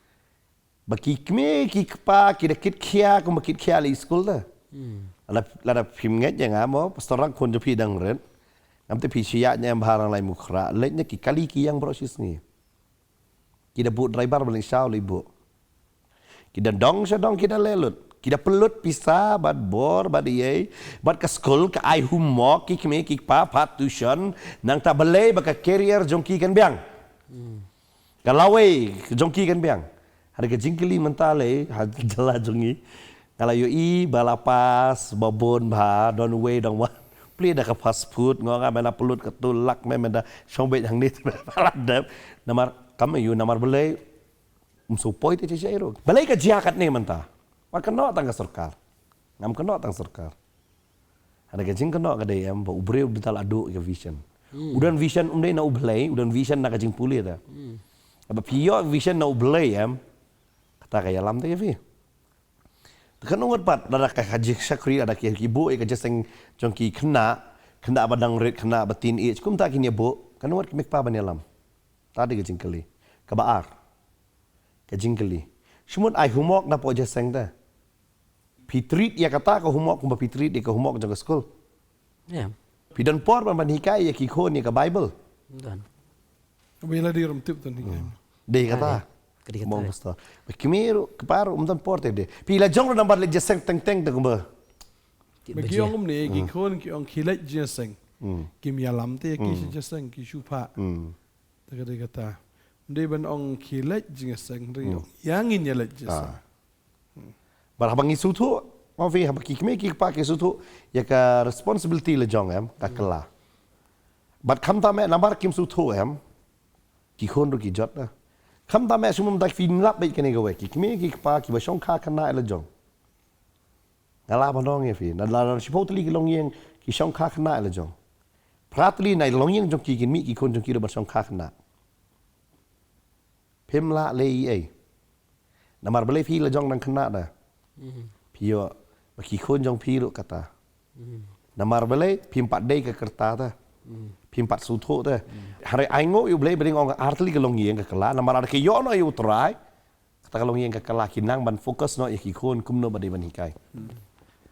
Ba ki kmie ki kpa ki da kit khia kumba kit khia leit skul te. Hmm. Lada, lada phim ngeit ïa nga mo, Pastor Rangkhun jong phi dang rit. Ngam tip phi shu ïaid ne em bha, Ranglai Mukhra. Leit ne ki kali ki ïeng baroh shi sngi. Ki da buh driver ba leit shaw leit buh. Ki da dong sha dong ki da leh lut. Ki da pynlut pisa bad bor bad ïei. Bad ka skul ka ai homework, ki kmie ki kpa pat tuition. Nangta balei ba ka career jong ki kan biang. Hmm. Ka lawei jong ki kan biang. Hynrei ka jingkylli mynta lei ha jylla jong ngi. Nga la ïohi ba la pass ba bun bha, don uwei dang wan plie da ka fast food, nga ong me la pynlut katto lak, me me da shong beit hangne te me la dep. Namar kam ïohi namar balei um shu poi te shisha ruh. Balei ka jia katne mynta. Wat kynnoh tang ka sorkar. Ngam kynnoh tang sorkar. Hynrei ka jingkynnoh ka dei em ba u briew u dei ta la duh ïa ka vision. Hmm. U don vision um dei na U Blei, u don vision na ka jingpule te. Hmm. Haba phi ïoh vision na U Blei em, kata ka ïalam te ïa phi. Te katno ngut pat lada ka, ka jingshakri lada ki, ki buh ïa ka jingïaseng jong ki khynnah, khynnah ba dang rit, khynnah ba teenage, kumta kin ïa buh, katno ngut ki mih pat ban ïalam. Ta dei ka jingkylli. Kaba ar. Ka jingkylli. Shu mut ai homework napoh jingïaseng te. Phi treat ïa kata ka homework kumba phi treat ïa ka homework jong ka skul. Ïa. Phi don por ban, ban hikai ïa ki khun ïa ka Bible. Don. Ba ïa la dei rum tip don hikai. Hmm. Dei kata. Ah, dei. Ka dei kata. Mo pastor. Ba kmie ruh, kpa ruh, um don por te dei. Phi la jong ruh namar leit jingïaseng teng teng te kumba. Ba ki ong kumne, ki khun ki ong ki leit jingïaseng. Hmm. Kim ïalam te ki shu jingïaseng, ki shu phah. Hmm. Te ka dei kata. Ym dei ban ong ki leit jingïaseng, hynrei ong ïa ngin ïa leit jingïaseng. Ah. Bad haba ngi sngewthuh, ong phi haba ki kmie ki kpa ki sngewthuh ïa ka responsibility la jong em, ka kylla. Bad khamtam eh namar kim sngewthuh em, ki khun ruh ki jot na. Khamtam eh shu mut da phi lap beit kane kawei, ki kmie ki kpa kiba shongkha khynnah eh la jong. Nga lah ban ong ïa phi, na la shiphew tylli ki longïing ki shongkha khynnah eh la jong. Phra tylli na longïing jong ki kin mih ki khun jong ki ruh ban shongkha khynnah. Phim lah leh ei ei. Namar balei phi la jong nang khynnah da. Mhm. Phi ïoh ba ki khun jong phi ruh kata. Mhm. Namar balei phim pat dei ka kyrta ta. Mhm. Phim pat sngewthuh ta. Mhm. Hynrei ai nguh ïa U Blei ba dang ong ar tylli ka longïing ka kylla. Namar lada ki ïoh noh ïa U Trai. Kata ka longïing ka kylla, ki nang ban focus noh ïa ki khun kumno ba dei ban hikai. Hmm.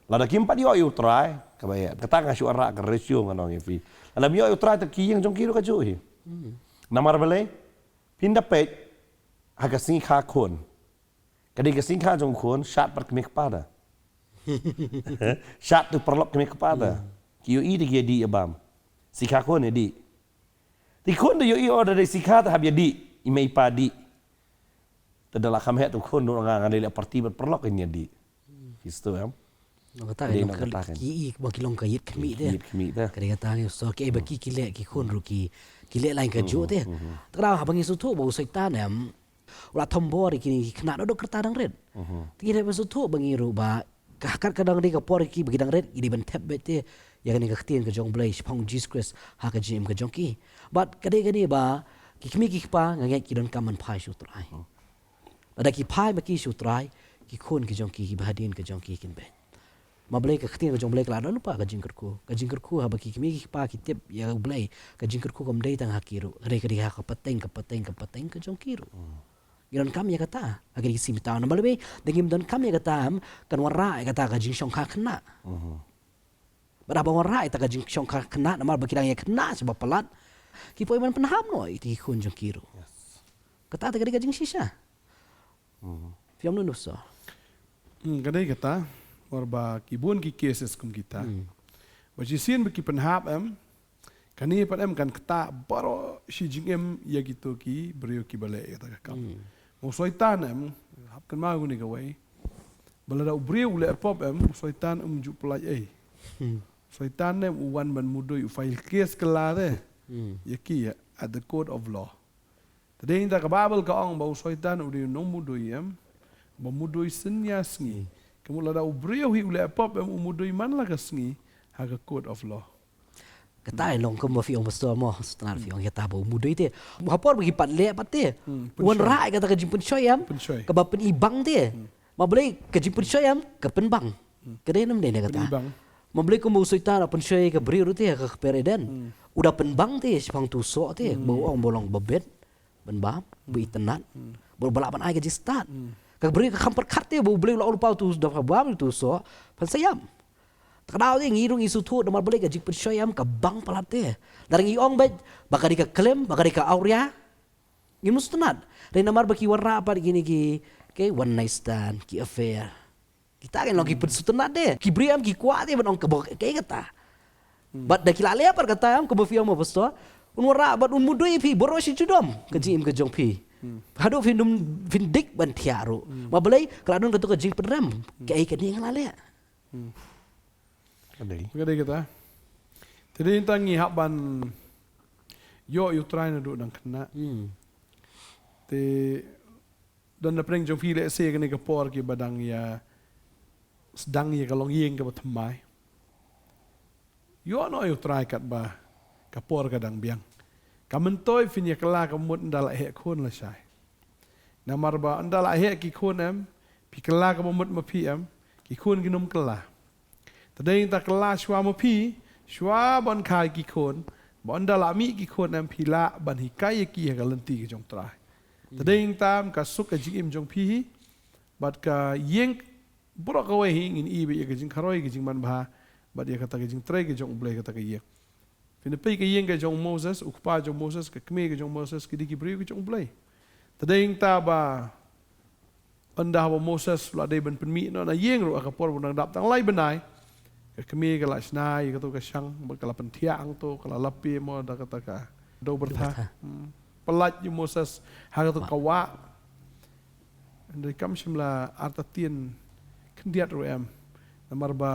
Lada kim pat ïoh ïa U Trai, kaba ïa, kata nga shu ïarap ka ratio ngan ong ïa phi. Lada ym ïoh ïa U Trai te ki ïing jong ki ruh kajuh hi. Hmm. Namar balei? Phin da peit ha ka sngi kha khun. Ka dei ka sngi kha jong u khun, shad pat kmie kpa da. Shad tu paralok kmie kpa da. Hmm. Ki ïohi da ki ïa dih ïa bam. Sngi kha khun ïa dih. Te khun da ïohi, oh, da dei sngi kha te hap ïa dih, i mei i pa dih. Te da la kham heh te khun, nga, nga dei leh party bad paralok, ngin ïa dih. Phi sngewthuh em? Kata ki long ka, ki i ba ki long ka ïit khmih te. Ka dei kata ngi shu ki, ba ki ki leh ki khun ruh ki, ki leh lain ka juh te. Te ka dei haba ngi shu thoh ba u Soitan em u la thombor ïa kine ki khynnah naduh kyrta dang rit. Te ngi hap ban shu thoh ba ngi ruh ba ka, kat ka dang dei ka por ki ba ki dang rit, ki dei ban thep beit te ïa kane ka ktien ka jong U Blei shaphang U Jisu Khrist ha ka jingim ka jong ki. Bad ka dei kane ba ki kmie ki kpa nga ngeit ki donkam ban phai sha U Trai. Lada ki phai ma ki sha U Trai, ki khun ki jong ki, ki bahadien ki jong ki kin beit. Ma Blei, ka ktien ka jong U Blei ka la don lypa ka jingkyrkhu. Ka jingkyrkhu haba ki kmie ki kpa ki tip ïa U Blei, ka jingkyrkhu kam dei tang ha ki ruh, ka dei, ka dei ha ka pateng, ka pateng, ka pateng ka jong ki ruh. Ngi donkam ïa kata ha kine ki sngi mynta. Namar lei da ngim donkam ïa kata em, kan wanrah ïa kata ka jingshongkha khynnah. Bad haba wanrah ïa kata ka jingshongkha khynnah, namar ba ki dang ïa khynnah sha ba palat, ki poi ban pynhap noh ïa ki khun jong ki ruh. Kata te ka dei ka jingshisha. Phi ong kumno, Pastor? Hmm, ka dei kata, namar ba ki bun ki cases kum kita. Ba shisien ba ki pynhap em, kane pat em kan ktah baroh shi jingim ïa kito ki briew kiba leh ïa kata ka kam. Ma u Soitan em, hap kynmaw kane kawei. Ba lada u briew u leh pop em, u Soitan um ju pyllait ei. U Soitan em u wan ban mudui, u file case kylla te ïa ki at the court of law. Te dei nangta ka Baibl ka ong ba u Soitan u dei u nongmudui em, ba mudui synñia sngi. Ka mut lada u briew hi u leh pop em, u mudui man la ka sngi ha ka court of law. Kata i long kumba phi ong, Pastor, mo, setan phi ong ïa kata ba u mudui te. Ha por ba ki pat leh pat te, u wanrah ïa kata ka jingpynshoi em, kaba pynibang te. Ma Blei, ka jingpynshoi em ka pynbang. Ka dei ne ym dei kata? Ma Blei, kumba u Soitan u pynshoi ka briew ruh te ha ka kper Eden, u da pynbang te shaphang uto u soh te, ba u ong ba long ba bit, ban bam, ba itynnad, ba lah ban ai ka jingstad. Ka briew ka kham pyrkhat te ba U Blei u la ong lypa uto u da bam uto u soh pynshoi em. Te ka daw te ngi ruh ngi shu thoh namar balei ka jingpynshoi em ka bang palat te. Lada ngi ong beit ba ka dei ka klim, ba ka dei ka awria, ngim sngewtynnad. Hynrei namar ba ki wanrah pat kine ki, ki one night stand, ki affair, kita ki long ki pynsngewtynnad te. Ki briew em ki kwah te ban ong kaba kaei kata. Bad da ki la leh pat kata em, kaba phi ong mo, Pastor, un wanrah bad un mudui ïa phi baroh shi junom ka jingim ka jong phi. Haduh phin ym, phin dik ban thiah ruh. Ma balei? Ka la don kato ka jingpynrem. Kaei kane nga la leh? Ka dei. Ka dei kata. Te dei tang ngi hap ban ïoh ïa U Trai naduh dang khynnah. Te don na pdeng jong phi lehse kane ka por kiba dang ïa sdang ïa ka longïing kaba thymmai. Ïoh noh ïa U Trai katba ka por ka dang biang. Ka myntoi phin ïa kylla ka mut ynda la heh khun lashai. Namar ba ynda la heh ki khun em, phi kylla kaba mut ma phi em, ki khun kin ym kylla. Te dei nangta kylla shuwa ma phi, shuwa ban kha ïa ki khun, ba ynda la mih ki khun em phi lah ban hikai ïa ki ha ka lynti ka jong U Trai. Te dei nangta em ka suk ka jingim jong phi hi, bad ka ïing baroh kawei hi ngin ïohi ïa ka jingkharoi, ka jingmanbha bad ïa kata ka jingtrei ka jong U Blei kata ka ïing. Phin ïa peit ka ïing ka jong u Moses, u kpa jong u Moses, ka kmie ka jong u Moses, ki dei ki briew ka jong U Blei. Te dei nangta ba ynda haba u Moses u la dei ban pynmih noh na ïing ruh ha ka por ba u dang dap tang lai bnai, ka kmie ka la shna ïa kato ka shang, bad ka la pynthiah hangto, ka la lap ïa mo da kata ka dew byrtha. Dew byrtha. Hmm. Pyllait ïa u Moses ha kato ka wah. Hynrei kam shym la artatien khyndiat ruh em. Namar ba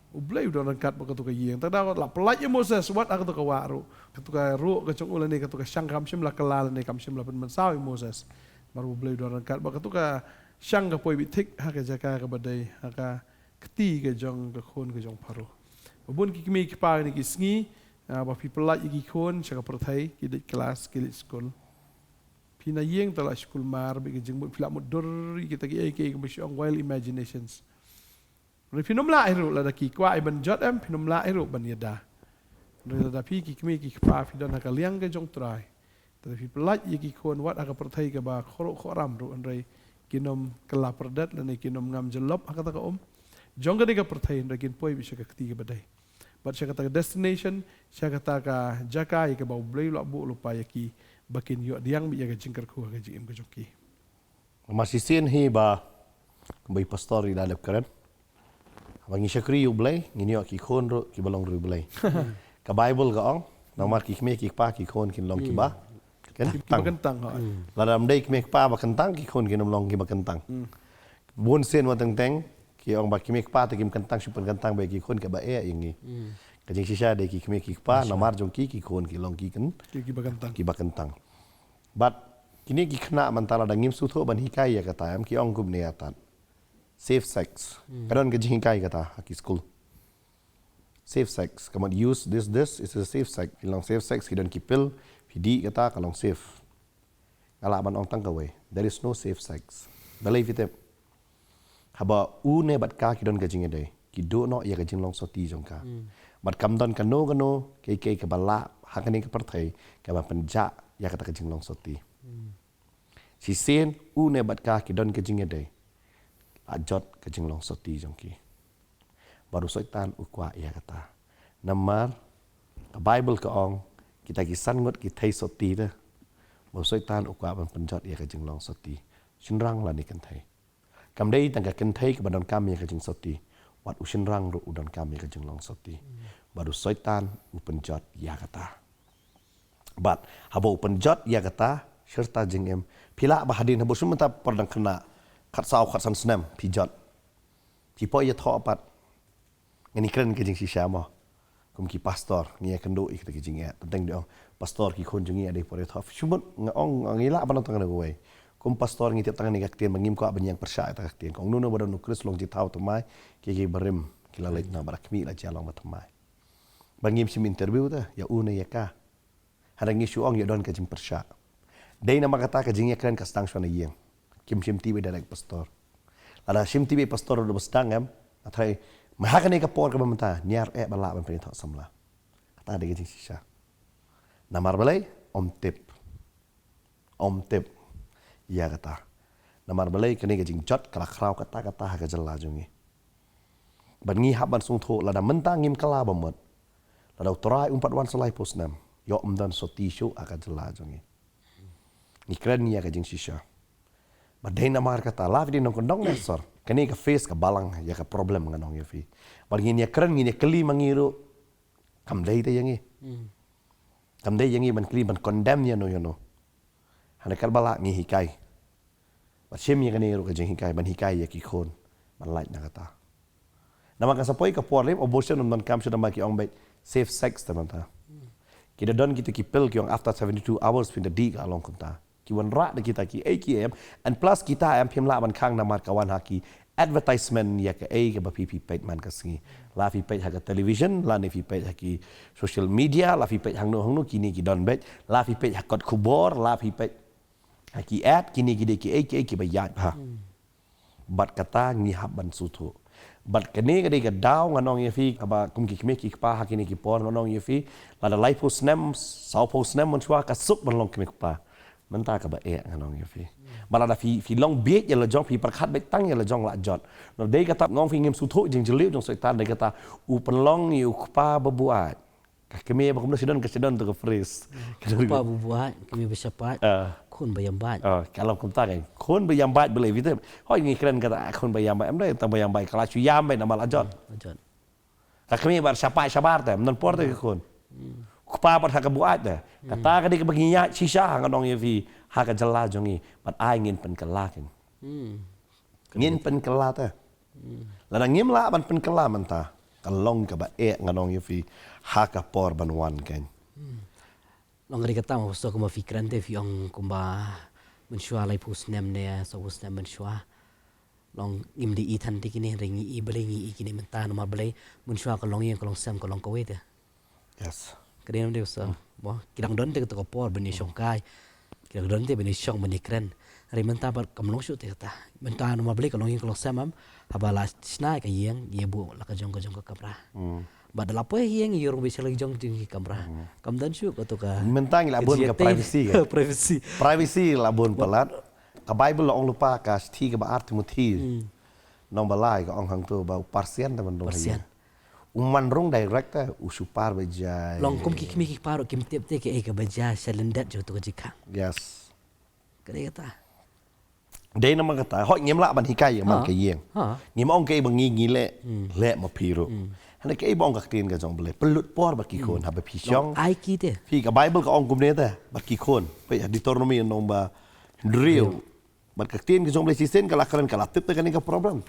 U Blei u don ryngkat bad kato ka ïing. Te da la pyllait ïa u Moses wat ha kato ka wah ruh. Kato ka ruh ka jong u lane kato ka shang kam shym la kylla lane kam shym la pynmynsaw ïa u Moses. Namar U Blei u don ryngkat bad kato ka shang ka poi beit thik ha ka jaka kaba dei ha ka kti ka jong ka khun ka jong Pharaoh. Ba bun ki kmie ki kpa kine ki sngi, ah, ba phi pyllait ïa ki khun sha ka pyrthei, ki leit klas, ki leit skul. Phi na ïing te la skul mar, bad ka jingmut phi la mutdur ïa kita kiei kiei kiba shu ong wild imaginations. Hynrei phin ym lah hi ruh lada ki kwah ïa ban jot em, phin ym lah hi ruh ban ïada. Hynrei lada phi ki kmie ki kpa phi don ha ka liang ka jong U Trai, te phi pyllait ïa ki khun wat ha ka pyrthei kaba khruh khram ruh, hynrei kin ym kylla pyrdet lane kin ym ngam jyllop ha kata ka um. Jong kane ka pyrthei, hynrei kin poi beit sha ka kti kaba dei. Bad sha kata ka destination, sha kata ka jaka ïa kaba U Blei u la buh lypa ïa ki, ba kin ïoh pdiang beit ïa ka jingkyrkhu ha ka jingim ka jong ki. Namar shisien hi ba, ba i pastor i la dep kren. Ba ngi shakri ïa U Blei, ngin ïoh ki khun ruh kiba long ruh U Blei. Ka Baibl ka ong, namar ki kmie ki kpa ki khun kin long kiba kyntang. Kiba kyntang, ha. Lada ym dei kmie kpa ba kyntang, ki khun kin ym long kiba kyntang. Bun sien wat teng teng, Ki ong ba ki kmie ki kpa te kim kyntang, shu pynkyntang ba ki khun kaba eh ïa ngi. Ka jingshisha dei ki kmie ki kpa, namar jong ki ki khun ki long ki kyn, ki, ki ba kyntang. Ki ba kyntang. But kine ki khynnah mynta lada ngim sngewthuh ban hikai ïa kata, em, ki ong kumne ïa tat. Safe sex. Ka don ka jinghikai kata ha ki skul. Safe sex. Ka mut use this, this is a safe sex. Ki long safe sex, ki don ki pil, phi dih kata ka long safe. Nga lah ban ong tang kawei. There is no safe sex. Balei phi tip? Haba u ne bad ka ki don ka jingïadei, ki duh noh ïa ka jinglong sotti jong ka. Bad kam don kano kano kiei kiei kaba lah ha kane ka pyrthei kaba pynjah ïa kata ka jinglong sotti. Shisien u ne bad ka ki don ka jingïadei, la jot ka jinglong sotti jong ki. Bad u Soitan u kwah ïa kata. Namar ka Baibl ka ong, kita ki san ngut ki thei sotti te. Bad u Soitan u kwah ban pynjot ïa ka jinglong sotti. Shynrang lane kynthei. Kam dei tang ka kynthei kaba donkam ïa ka jingsotti. Wat u shynrang ruh u donkam ïa ka jinglong sotti. Bad u Soitan u pynjot ïa kata. Bad haba u pynjot ïa kata, shirta jingim. Phi lah ba hadien haba u shu mynta por dang khynnah, khatsaw khatsan snem, phi jot. Phi poi ïathoh pat. Ngan ïakren ka jingshisha mo. Kum ki pastor, ngi ïakynduh ïa kita ki jingeh. Tang dei ong, pastor, ki khun jong ngi ade por ïathoh. Shu mut nga ong, ngi lah ban ong tang kane kawei. Kum pastor ngi tip tang kane ka ktien ba ngim kwah ban ïeng pyrshah ïa kata ka ktien. Ka ong, uno uno uba don u Khrist u long jingthaw thymmai, ki, ki barim ki la leit noh, bad khmih la jia long ba thymmai. Ba ngim shim interview te ïa u ne ïa ka. Hynrei ngi shu ong ïa don ka jingpyrshah. Dei namar kata ka jingïakren ka sdang shuwa na ïing. Kim shim tip ïa direct pastor. Lada shim tip ïa pastor ruh ba sdang, em, nga tharai, ma ha kane ka por kaba mynta, niar eh ba lah ban pynïathoh samla. Kata dei ka jingshisha. Namar balei? Ym tip. Ym tip ïa kata. Namar balei? Kane ka jingjot ka la khraw katta katta ha ka jylla jong ngi. Bad ngi hap ban sngewthuh, lada mynta ngim kylla ba mut, lada u Trai um pat wan sa laiphew snem, ïoh ym don sotti shuh ha ka jylla jong ngi. Ngi kren ïa ka jingshisha. Bad dei namar kata, la phi dei nongkyndong ne sor, kane ka phase ka balang ïa ka problem, ngan ong ïa phi. Bad ngin ïakren, ngin ïakylli ma ngi ruh, kam dei te ïa ngi. Kam dei ïa ngi ban kylli, ban condemn ïano ïano. Hynrei katba lah ngi hikai. Bad shim ïa kane ruh ka jinghikai, ban hikai ïa ki khun ban lait na kata. Namar kan sa poi ka por, lem, abortion ym donkam shuh, namar ki ong beit safe sex te mynta. Ki da don kita ki pil, ki ong after seventy-two hours phin da dih ka long kumta. Ki wanrah da kita kiei kiei, em. And plus kita, em, phim lah ban khang namar ka wan ha ki advertisement ïa kaei kaba phi, phi peit man ka sngi. La phi peit ha ka television, lane phi peit ha ki social media, la phi peit hangno hangno, kine ki don beit, la phi peit ha kot khubor, la phi peit ha ki ad, kine ki dei kiei kiei kiba ïaid bha. Bad kata ngi hap ban sngewthuh. Bad kane ka dei ka daw, ngan ong ïa phi, kaba kum ki kmie ki kpa ha kine ki por, ngan ong ïa phi, lada laiphew snem, sawphew snem mynshuwa, ka suk ban long kmie kpa. Mynta kaba eh, ngan ong ïa phi. Bad lada phi, phi long bieit ïa la jong, phi pyrkhat beit tang ïa la jong, la jot. Namar dei kata nga ong phi, ngim sngewthuh jingjylliew jong Soitan, dei kata u pynlong ïa u kpa ba buaid. Ka kmie ba kumno, shu don, ka shu don tu ka phrase. Kpa ba buaid, kmie ba shaphang, ah, khun ba ïam bad. Ah, ka long kumta kan. Khun ba ïam bad, balei phi tip? Hooid, ngi kren kata, ah, khun ba ïam bad. Em dei tang ba ïam bad, ka la shu ïam bad namar la jot. La jot. Ka kmie ba shaphang shabar te, ym don por te ka khun. Kpa ba ha ka buaid te. Kata ka dei kaba ngi ïaid shisha, ngan ong ïa phi, ha ka jylla jong ngi. Bad ai ngin pynkylla kan. Ngin pynkylla te. Lada ngim lah ban pynkylla mynta, ka long kaba eh, ngan ong ïa phi, ha ka por ban wan kan. Long ka dei kata mo, pastor, kumba phi kren te, phi ong kumba mynshuwa laiphew snem ne sawphew snem mynshuwa. Long ngim dei i than te kine, hynrei ngi i, balei ngi i kine mynta, namar balei? Mynshuwa ka longïing, ka longsem, ka long kawei te. Yes. Ka dei namar dei, pastor. Mo, ki dang don te kato ka por ban ïashongkai. Ki dang don te ban ïashong, ban ïakren. Hynrei mynta pat kam long shuh te kata. Mynta namar balei, ka longïing ka longsem, em, haba la shna ka ïing, ïa buh la ka jong ka jong ka kamra. Bad da la poi ha ïing, ïa rung beit sha la jong jong ki kamra. Kam don shuh kato ka. Mynta ngi la bun ka privacy ka. Privacy. Privacy la bun palat. Ka Baibl la ong lypa, ka shithi kaba ar Timothi. Nong ba lai ka ong hangto ba u Persian te ban rung ha ïing. Persian. U man rung direct te, u shu par ba jai. Long kum ki kmie ki kpa ruh kim tip te kaei kaba jia sha lyndet jong kato ka jingkhang. Yes. Ka dei kata. Dei namar kata, hooid ngim lah ban hikai ïa man ka ïing. Ngim ong kaei ba ngi ngi leh, leh ma phi ruh. Hynrei kaei ba ong ka ktien ka jong U Blei, pynlut por bad ki khun, haba phi shong. Ai ki te. Phi, ka Baibl ka ong kumne te bad ki khun. Peit ha Deuteronomy nong ba hynriew. Bad ka ktien ka jong U Blei shisien ka la kren, ka la tip te kane ka problem.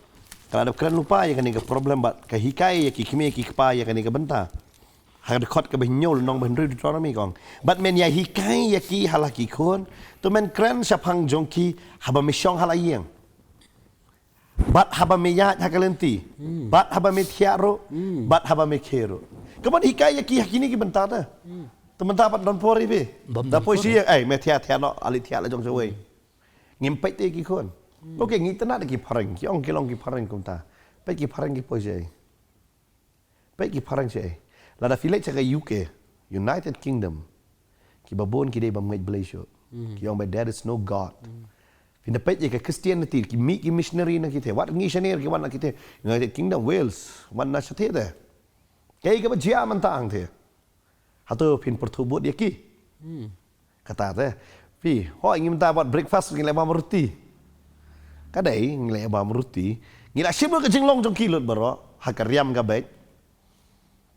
Ka la dep kren lypa ïa kane ka problem bad ka hikai ïa ki kmie ki kpa ïa kane ka bynta. Ha ka dkhot kaba hynñiew lynnong ba hynriew Deuteronomy ka ong, bad men ïa hikai ïa ki ha la ki khun, to men kren shaphang jong ki haba me shong ha la ïing, bad haba me ïaid ha ka lynti, bad haba me thiah ruh, bad haba me khie ruh. Ka ban hikai ïa ki ha kine ki bynta te. Te mynta pat don por ïa phi. Bam Da don poi por. Shi ïing, ei, me thiah thiah noh, ale thiah la jong shawei. Ngim peit te ki khun. Okay, ngi tnat ki phareng, ki ong ki long ki phareng kumta. Peit ki phareng ki poi shaei. Peit ki phareng shaei. Lada phi leit sha ka U K, United Kingdom, kiba bun ki dei bym ngeit Blei shuh. Ki ong ba there is no God. Phin da peit ïa ka Christianity, ki mih ki missionary na kitei. Wat ngi shane ki wan na kitei. United Kingdom, Wales, wan na shatei te. Kaei kaba jia mynta hangtei. Hato phin pyrthuh bud ïa ki? Kata te. Phi, hooid, ngi mynta pat breakfast ngi leh bam ruti. Ka dei ngi leh bam ruti. Ngi la shim lut ka jinglong jong ki lut baroh ha ka riam ka beit.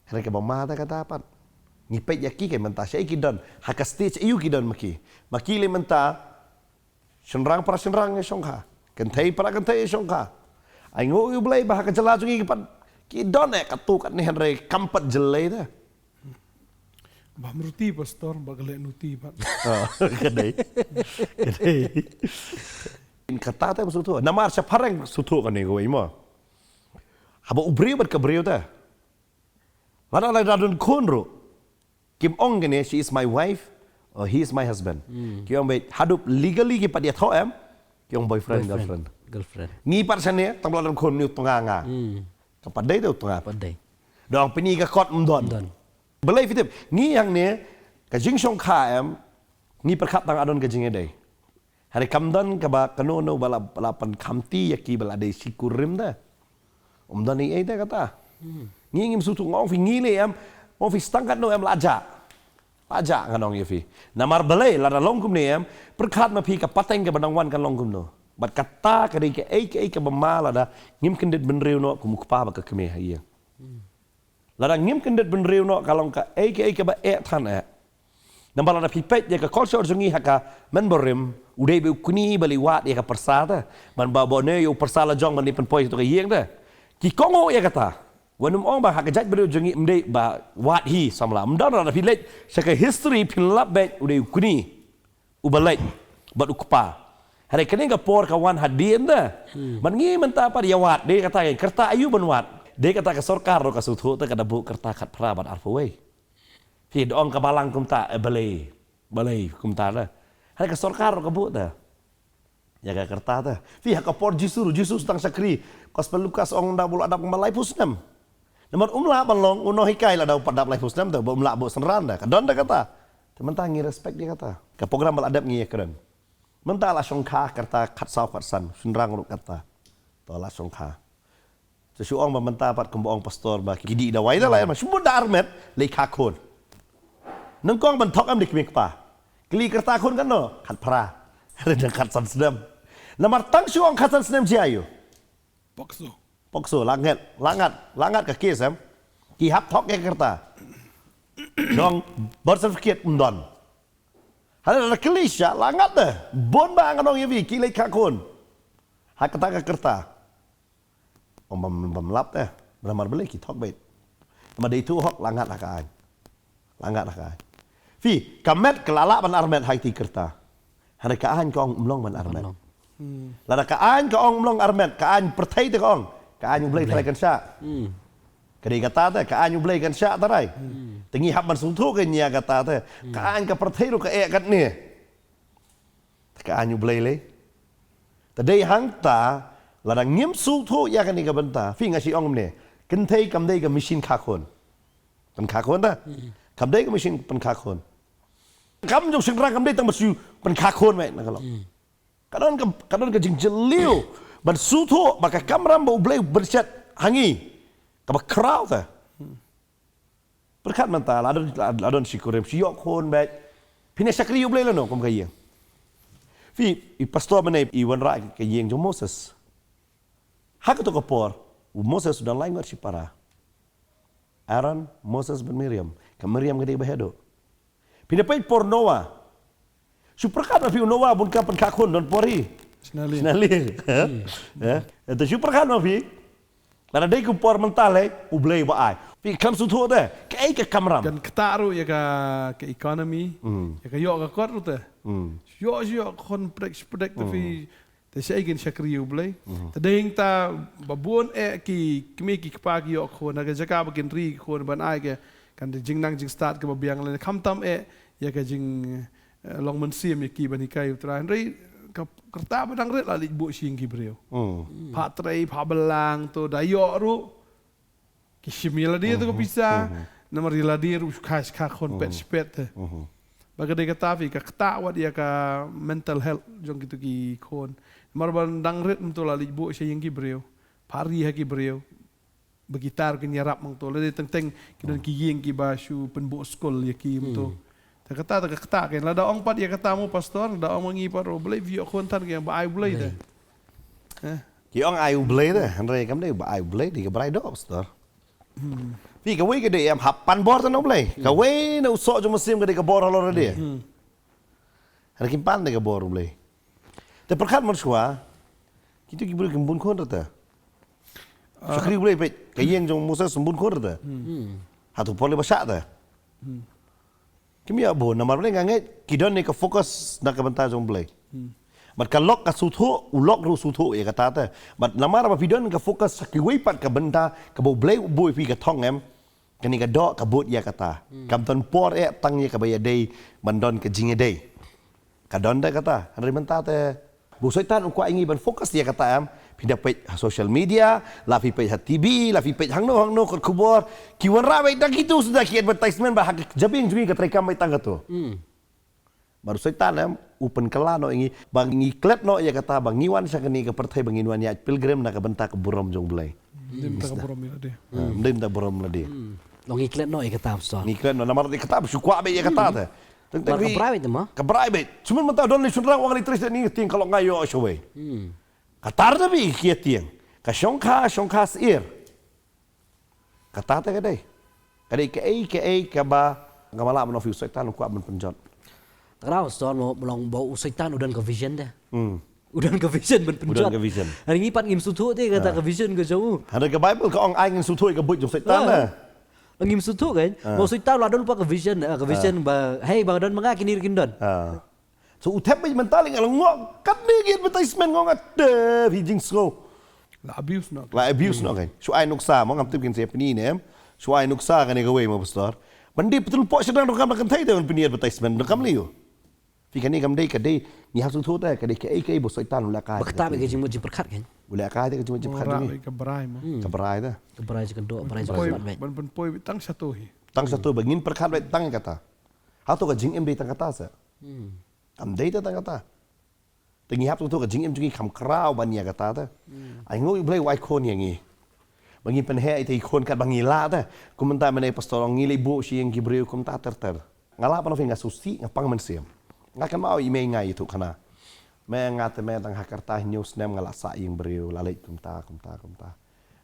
Hynrei kaba ma te kata pat, ngi peit ïa ki, ka mynta shaei ki don, ha ka stage aiu ki don ma ki. Ma ki lei mynta, shynrang para shynrang ïa shongkha, kynthei para kynthei ïa shongkha. Ai nguh ïa U Blei ba ha ka jylla jong ngi pat ki don eh katto katne, hynrei kam pat jyllei te. Bam ruti, pastor, ba ka leh nuti pat. Ah, ka dei. Ka dei. Kata te sngewthuh. Namar sha phareng sngewthuh kane kawei mo. Haba u briew bad ka briew te, lada lada don khun ruh, kim ong kane, "She is my wife" or "He is my husband." Ki ong ba haduh legally ki pat ïathoh em, ki ong boyfriend, Boyfriend, girlfriend. Girlfriend. Ngi pat shane, tang ba la don khun, une u tnga nga. Ka pat dei te u tnga. Pat dei. Da ong pynïaid ka kot, ym don. Ym don. Balei phi tip? Ngi hangne, ka jingshongkha em, ngi pyrkhat tang ba don ka jingïadei. Hynrei kam don kaba kano kano ba la, ba la pynkhamti ïa ki ba la dei shikurim te. Ym don ei ei te kata. Ngi ngim sngewthuh, nga ong phi, ngi lei em, nga ong phi, tang katno em, la jah. La jah, ngan ong ïa phi. Namar balei, lada long kumne em, pyrkhat ma phi ka pateng kaba nang wan kan long kumno. Bad kata ka dei kaei kaei kaba ma lada ngim kyndit bynriew noh kum u kpa bad ka kmie ha ïing. Lada ngim kyndit bynriew noh, ka long kaei kaei kaba eh than eh. Namar lada phi peit ïa ka culture jong ngi ha ka mynbarim, u dei ba u kñi ba leit wad ïa ka pyrsa te. Ban ba, ba une u pyrsa la jong ban leit pynpoi sha ka ïing te. Ki kohnguh ïa kata. Wat nym ong ba ha ka jaitbynriew jong ngi ym dei ba wad hi samla. Ym don. Lada phi leit sha ka history, phin lap beit, u dei u kñi uba leit bad u kpa. Hynrei kane ka por ka wan hadien te. Bad ngi mynta pat ïa wad, dei kata ka kyrta aiu ban wad. Dei kata ka sorkar ruh ka sngewthuh te, ka da buh kyrta khatphra bad arphew wei. Phi da ong ka balang kumta, eh, balei, balei kumta te. Hynrei ka sorkar ruh ka buh te ïa ka kyrta te. Phi, ha ka por Jisu, Jisu sdang shakri, Gospel Lukas ong da u la dap kumba laiphew snem. Namar um lah ban long u nonghikai lada u pat dap laiphew snem te, ba um lah buh synran te. Ka don te kata. Te mynta ngi respect ïa kata. Ka program ba la dep ngi ïakren. Mynta la shongkha kyrta khatsaw khatsan, shynrang ruh kata. To la shongkha. Te shu ong ba mynta pat kumba ong pastor ba ki dih dawai la, la, ma shu mut da armet, leit kha khun. Nyngkong ban thok em da ki kmie kpa. Kylli kyrta khun katno? Khatphra. Hynrei dang khatsan snem. Namar tang shu ong khatsan snem jia aiu? POCSO. POCSO, la ngat, la ngat, la ngat ka case em. Ki hap thok ïa ka kyrta. Dang birth certificate ym don. Hynrei la kylli sha, la ngat te. Bun ba ngan ong ïa phi, ki leit kha khun ha kata ka kyrta. Ong bym, bym lap te. Namar balei? Ki thok beit. Namar dei tu hok, la ngat ha ka aiñ. La ngat ha ka aiñ. Phi, ka met ka la lah ban armet ha kata ka kyrta. Hynrei ka aiñ ka ong ym long ban armet. Ym long. Lada ka aiñ ka ong ym long armet, ka aiñ pyrthei te ka ong. Ka aiñ U Blei tharai kan shah. Ka dei kata te, ka aiñ U Blei kan shah tharai. Te ngi hap ban sngewthuh kane ïa kata te. Ka aiñ ka pyrthei ruh ka eh katne. Te ka aiñ U Blei lei. Te dei hangta, lada ngim sngewthuh ïa kane ka bynta. Phi, nga shu ong kumne. Kynthei kam dei ka machine kha khun. Pynkha khun te. Kam dei ka machine pynkha khun. Kam jong shynrang kam dei tang ba shu pynkha khun, mei, na ka long. Ka don ka, ka don ka jingjylliew ban sngewthuh ba ka kamram ba U Blei u pynshad ha ngi kaba khraw te. Pyrkhat mynta, la don, la, la don shikurim, shu ïoh khun beit. Phin ïa shakri U Blei lano kum ka ïing? Phi, i pastor mynne i wanrah ka ïing jong u Moses. Ha kato ka por u Moses u dang lai ngut shipara. Aaron, Moses bad Miriam. Ka Miriam ka dei ba heh duh. Phin ïa peit por Noah. Shu pyrkhat ma phi, u Noah bun kam pynkha khun, don por hi. Sna lieng. Sna lieng. Eh? Te shu pyrkhat ma phi. Lada dei kum por mynta lei, U Blei ba ai. Phi khlem sngewthuh te, kaei ka kamram. Kan ktah ruh ïa ka, ka economy, ïa ka ïoh ka kot ruh te. Ïoh ïoh khun prek prek te phi. Te shaei kin shakri ïa U Blei. Te dei hangta ba bun eh ki kmie ki kpa ki ïoh khun ha ka jaka ba kin ri khun ban ai ka, kan da jingnang jingstad kaba biang lane khamtam eh ïa ka jing eh, long mynsiem ïa ki ban hikai U Trai. Hynrei ka rta ba dang rit la leit buh sha ïing ki briew. Phah trei, phah blang to da ïoh ruh. Ki shim ïa lade to ka pisa. Namar ïa lade ruh shu kha shu kha khun pet shu pet te. Ba ka dei kata phi ka ktah wat ïa ka mental health jong kito ki khun. Namar ba dang rit mynta la leit buh sha ïing ki briew. Phah ri ha ki briew. Ba ki tar kin ïarap mynta lade teng teng ki don ki ïing kiba shu pynbuh skul ïa ki mynta. Te kata te ka ktah kein lada ong pat ïa kata mo pastor, lada ong ma ngi pat ruh U Blei phi ïoh khun than kein ba ai U Blei te. Eh. Ki ong ai U Blei te, hynrei kam dei ba ai U Blei dei ka brai doh pastor. Phi kawei ka dei em hap pan bor te na U Blei. Kawei na u soh jong u mynsiem ka dei ka bor halor lade. Hynrei kim pan dei ka bor U Blei. Te pyrkhat mynshuwa kito ki briew kim bun khun rta. Shakri U Blei peit ka ïing jong u Moses kim bun khun rta. Hato por lei ba shah te. Kim ïa bun namar balei nga ngeit ki don ne ka focus na ka bynta jong U Blei. Bad ka lok ka sngewthuh, u lok ruh sngewthuh ïa kata te. Bad namar ba phi don ka focus sha kiwei pat ka bynta kaba U Blei u buh ïa phi ka thong em. Kane ka doh ka bud ïa kata. Kam don por eh tang ïa kaba ïadei ban don ka jingïadei. Ka don da kata. Hynrei mynta te ba u Soitan u kwah ïa ngi ban focus ïa kata em. Phi da peit ha social media, la phi peit ha T V, la phi peit hangno hangno kot khubor. Ki wanrah beit da kito suda ki advertisement ba ha ki jabieng jong ngi ka treikam beit tang kato. Bad u Soitan em u pynkylla noh ïa ngi ba ngi klet noh ïa kata ba ngi wan sha kane ka pyrthei ba ngin wan ïaid pilgrim na ka bynta ka burom jong U Blei. Ym dei mynta ka burom ïa lade. Ym dei mynta burom lade. Long ngi klet noh ïa kata pastor. Ngi klet noh namar ïa kata ba shu kwah beit ïa kata te. Teng teng ka brai beit te ma. Ka brai beit. Shu mynta don lei shynrang wan lei trei ni tieng ka long nga ïoh shawei. Ka tar te beit ki tieng. Ka shongkha shongkha sir. Kata te ka dei. Ka dei kaei kaei kaba nga ma lah ban ong phi u Soitan u kwah ban pynjot. Te ka dei pastor mo long ba u Soitan u don ka vision te. U don ka vision ban pynjot. U don ka vision. Hynrei ngi pat ngim sngewthuh te kata ka vision ka jong u. Hynrei ka Bible ka ong ai ngin sngewthuh ïa ka buit jong Soitan te. Ngim sngewthuh kan. Ba u Soitan u la don lypa ka vision, ka vision ba hei ba don ma nga kine ruh kin don. So u thep beit mynta lei nga la ngoh katne ki advertisement ngoh nga te phi jingsngew. La abuse noh. La abuse noh kan. Shu ai nuksa mo ngam tip kin sa pyni ne em. Shu ai nuksa kane kawei mo pastor. Ban dei pynlong pok sha dang donkam na kynthei te ban pyni advertisement donkam lei ïoh. Phi kane kam dei ka dei ngi hap sngewthuh te ka dei kaei kaei ba u Soitan u leh kai. Ba kata beit ka jingmut jingpyrkhat kan. U leh kai te ka jingmut jingpyrkhat jong ngi. Ka brai mo. Ka brai te. Ka brai jingkynduh, brai jingkynduh beit. Ban pynpoi beit tang shato hi. Tang shato ba ngin pyrkhat beit tang kata. Hato ka jingim dei tang kata sa. Kam dei te tang kata. Te ngi hap sngewthuh ka jingim jong ngi kham khraw ban ïa kata te. Ai nguh ïa U Blei u ai khun ïa ngi. Ba ngi pynheh ïa ita i khun kat ba ngi lah te. Kum mynta mynne pastor ong ngi leit buh sha ïing ki briew kumta ter ter. Nga lah ban ong phi nga sngewsih nga pang mynsiem. Nga kynmaw i mei nga ïathuh khana. Me nga te me tang ha ka rta hynñiew snem nga la sah ïing briew la leit kumta kumta kumta.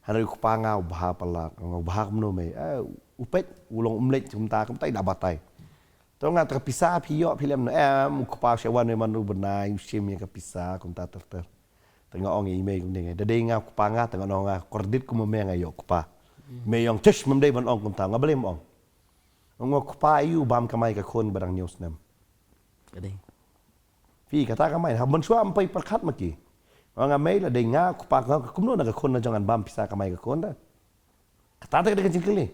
Hynrei u kpa nga u bha palat, nga u bha kumno mei. Eh, u peit u long um leit kumta kumta i da batai. To nga te ka pisa phi ïoh phi lem noh em, u kpa u shu wan mei man u bnai u shim ïa ka pisa kumta ter ter. Te nga ong ïa i mei kumne, da dei nga u kpa nga te nga ong nga kordit kum ma me nga ïoh kpa. Mei ong tish, mem dei ban ong kumta, nga balei mem ong. Ong nga u kpa ïa u bam kamai ka khun ba dang hynñiew snem. Ka dei. Phi kata kamai ha ban shuwa em pei pyrkhat ma ki. Ong nga mei, la dei nga u kpa nga, kumno na ka khun na jong ngan bam pisa kamai ka khun da. Kata te ka dei ka jingkylli.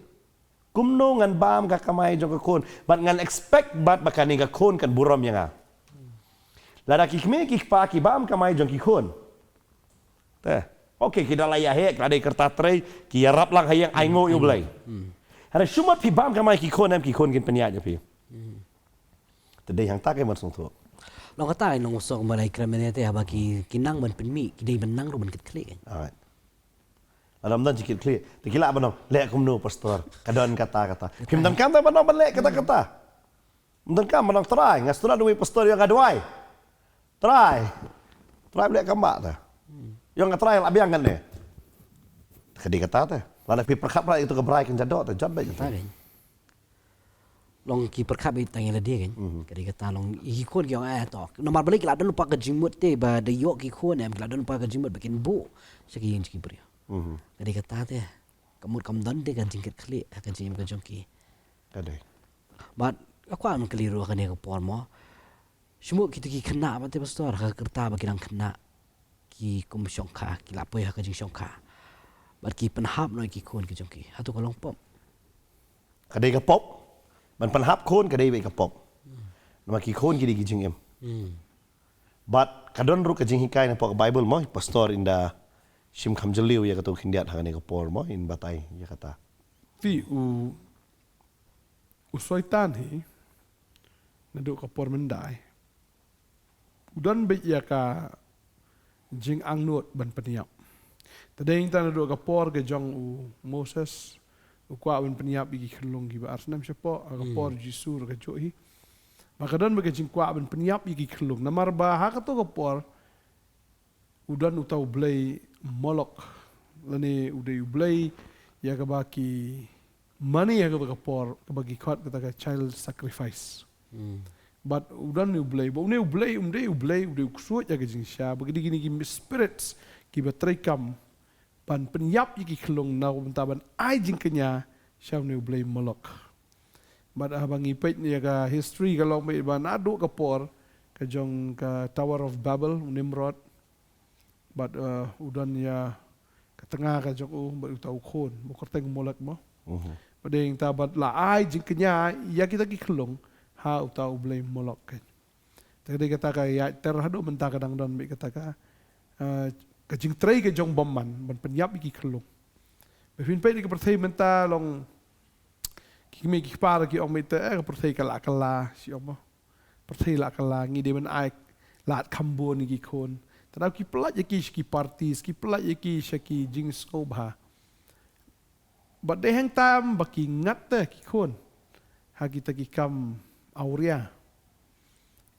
Kumno ngan bam ka kamai jong ka khun bad ngan expect bad ba kane ka khun kan burom ïa nga. Lada ki kmie ki kpa ki bam kamai jong ki khun. Te. Okay, ki da la ïa heh, la dei ka rta trei, ki ïarap lang ha ïing, ai nguh ïa U Blei. Hynrei shu mut phi bam kamai ki khun em, ki khun kin pynïaid ïa phi. Te dei hangta ka ban sngewthuh. Long kata long u song ba la i kren mynne te haba ki, ki nang ban pynmih, ki dei ban nang ruh ban kit khlieh. Alright. Lada ym don jingkit khlieh te ki lah ban ong leh kumno pastor, ka don kata kata. Phim donkam te ban ong ban leh kata kata. Ym donkam ban ong Trai nga sngewtynnat uwei pastor ïa nga duwai. Trai. Trai leh kam ba te. Ïa nga Trai lah biang kan ne. Ka dei kata te. Lada phi pyrkhat pyrkhat ïa kata ka brai kan jadok te jot beit kata. Long ki pyrkhat beit tang ïa lade kan. Ka dei kata long i ki khun ki ong eh to. Namar balei ki la don lypa ka jingmut te ba da ïoh ki khun em ki la don lypa ka jingmut ba kin buh sha ki ïing ki briew. Mhm. Ka dei kata te. Ka mut kam don de ka jingkitkhlieh ha ka jingim ka jong ki. Ka dei. Bad ka kwah ban kylli ruh ha kane ka por mo. Shu mut kita ki khynnah bad te pastor ha ka rta ba ki dang khynnah, ki kum shongkha, ki la poi ha ka jingshongkha. Bad ki pynhap noh ïa ki khun ki jong ki. Hato ka long pop? Ka dei ka pop. Ban pynhap khun ka dei beit ka pop. Namar ki khun ki dei ki jingim. Hmm. Bad ka don ruh ka jinghikai na pok Bible mo, pastor, ynda shim kham jylliew ïa kato khyndiat ha kane ka por mo, yn batai ïa kata. Te u, u Soitan hi, naduh ka por myndai, u don beit ïa ka jingangnud ban pynïap. Te dei nangta naduh ka por ka jong u Moses, u kwah ban pynïap ïa ki khyllung kiba ar snem shapoh, ha ka Hmm. por Jisu ruh ka juh hi. Ba ka don beit ka jingkwah ban pynïap ïa ki khyllung. Namar ba ha kato ka por, u don uta u blei Molok, lane u dei u blei ïa kaba ki mane ha kaba ka por, kaba ki khot kata ka child sacrifice. Hmm. Bad u don u blei, ba une u blei, um dei u blei, u dei u ksuid ïa ka jingshisha, ba ki dei kine ki spirits kiba trei kam ban pynïap ïa ki khyllung na ka bynta ban ai jingkñia sha une u blei Molok. Bad haba ngi peit ïa ka history ka long beit ba naduh ka por ka jong ka Tower of Babel, u Nimrod. Bad, eh, u don ïa ka tnga ka jong u, bad uta u khun, ba u kyrteng Molek mo. Mhm. Bad dei nangta bad la ai jingkñia ïa kita ki khyllung ha uta u blei Molok kein. Te dei kata ka ïaid ter haduh mynta ka dang don beit kata ka, eh, ka jingtrei ka jong bymman ban pynïap ïa ki khyllung. Ba phin peit ïa ka pyrthei mynta long ki kmie ki kpa ki ong beit te, eh, ka pyrthei ka la kylla, shi ong mo. Pyrthei la kylla, ngi dei ban ai lad kham bun ïa ki khun. Te nangta ki pyllait ïa ki sha ki parties, ki pyllait ïa ki sha ki jingsngewbha. Bad dei hangta ba ki ngat te ki khun ha kita ki kam awria.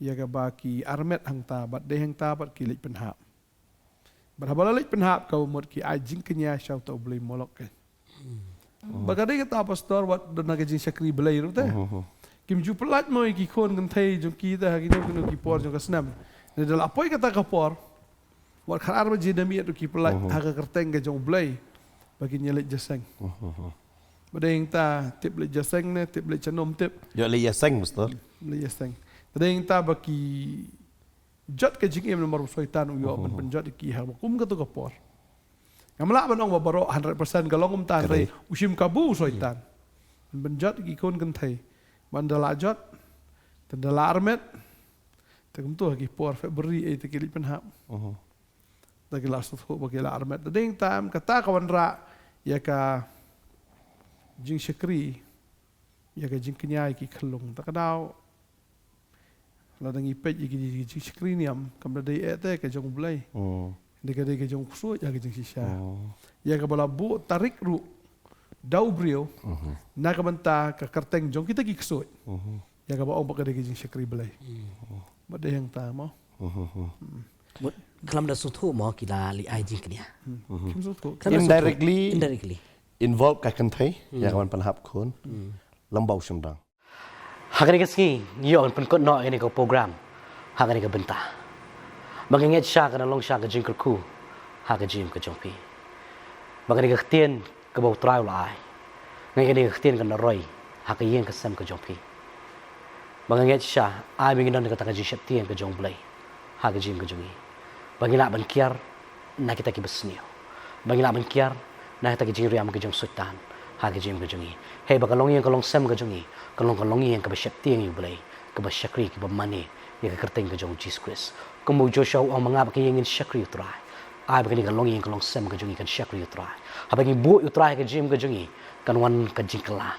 Ïa kaba ki armet hangta, bad dei hangta bad ki leit pynhap. Bad haba la leit pynhap ka mut ki ai jingkñia sha uta u blei Molok kein. Hmm. Bad ka dei kata pastor, wat don ha ka jingshakri Blei ruh te. Mhm. Kim ju pyllait mo ïa ki khun kynthei jong ki te ha kino kino ki por jong ka snem. Naba la poi kata ka por, wat khar ar baje da miet ruh ki pyllait Mhm. ha ka kyrteng ka jong u Blei ba kin ïa leit jingïaseng. Mhm. Bad dei nangta tip leit jingïaseng ne tip leit sharum tip. Ïoh leit ïaseng, pastor. Leit jingïaseng. Te dei nangta ba ki jot ka jingim namar u Soitan u ïoh ban Mhm. pynjot ïa ki ha ba kum kato ka por. Ngam lah ban ong ba baroh hundred percent ka long kumta, hynrei u shim kabu u Soitan ban pynjot ïa ki khun kynthei. Ban da la jot, te da la armet, te kumto ha ki por February ei te ki leit pynhap. Mhm. Te ki la sngewthuh ba ki la armet. Te dei nangta kata ka wanrah ïa ka jingshakri, ïa ka jingkñia ïa ki khyllung. Te ka daw lada ngi peit ïa ki jingshakri niam, kam da dei eh te ka jong u Blei. Hmm. Dei ka dei ka jong u ksuid ha ka jingshisha. Hmm. Ïa kaba la buh tarik ruh da u briew, Mhm. na ka bynta ka kyrteng jong kita ki ksuid. Mhm. Ïa kaba ong ba ka dei ka jingshakri Blei. Hmm. Bad dei hangta mo. Mhm. Hmm. Mut, khlem da sngewthuh mo ki la leit ai jingkñia. Hmm. Mhm. Kim sngewthuh. Khlem da sngewthuh. Indirectly. Indirectly. Involve ka kynthei, Hmm. ïa ka ban pynhap khun. Hmm. Lem bad u shynrang. Ha kane ka sngi, ngi ïoh ban pynkut noh ïa kane ka program ha kane ka bynta. Ba nga ngeit shisha kan long shisha ka jingkyrkhu ha ka jingim ka jong phi. Ba kane ka ktien kaba u Trai u la ai, nga ngeit kane ka ktien kan roi ha ka ïing ka sem ka jong phi. Ba nga ngeit shisha, ai ba ngin don kata ka jingsheptieng ka jong u Blei ha ka jingim ka jong ngi. Ba ngin lah ban kiar na kita kiba sniew. Ba ngin lah ban kiar na kita ki jingriam ki jong u Soitan ha ka jingim ka jong ngi. Hei ba ka longïing ka longsem ka jong ngi kan long ka longïing kaba sheptieng ïa u Blei, kaba shakri, kaba mane ïa ka kyrteng ka jong u Jisu Khrist. Kumba u Joshua u ong, ma nga bad ka ïing ngin shakri ïa u Trai. Ai ba kane ka longïing ka longsem ka jong ngi kan shakri ïa u Trai. Haba ngi buh ïa u Trai ha ka jingim ka jong ngi, kan wan ka jingkylla,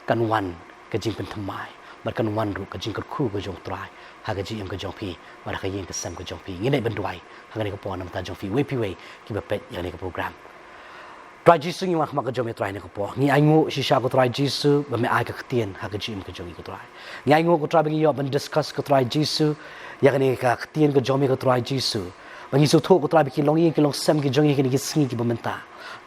kan wan ka jingpynthymmai, bad kan wan ruh ka jingkyrkhu ka jong u Trai ha ka jingim ka jong phi bad ha ka ïing ka sem ka jong phi. Ngin ïa ban duwai ha kane ka por namar ka jong phi, wei pa wei kiba peit ïa kane ka program. Trai Jisu, ngi wan khmat ka jong me Trai ha kane ka por. Ngi ainguh shisha ko Trai Jisu ba me ai ka ktien ha ka jingim ka jong ngi ko Trai. Ngi ainguh ko Trai ba ngi ïoh ban discuss ko Trai Jisu ïa kane ka ktien ka jong me ko Trai Jisu. Ba ngi sngewthuh ko Trai ba ki longïing ki longsem ki jong ngi ha kine ki sngi kiba mynta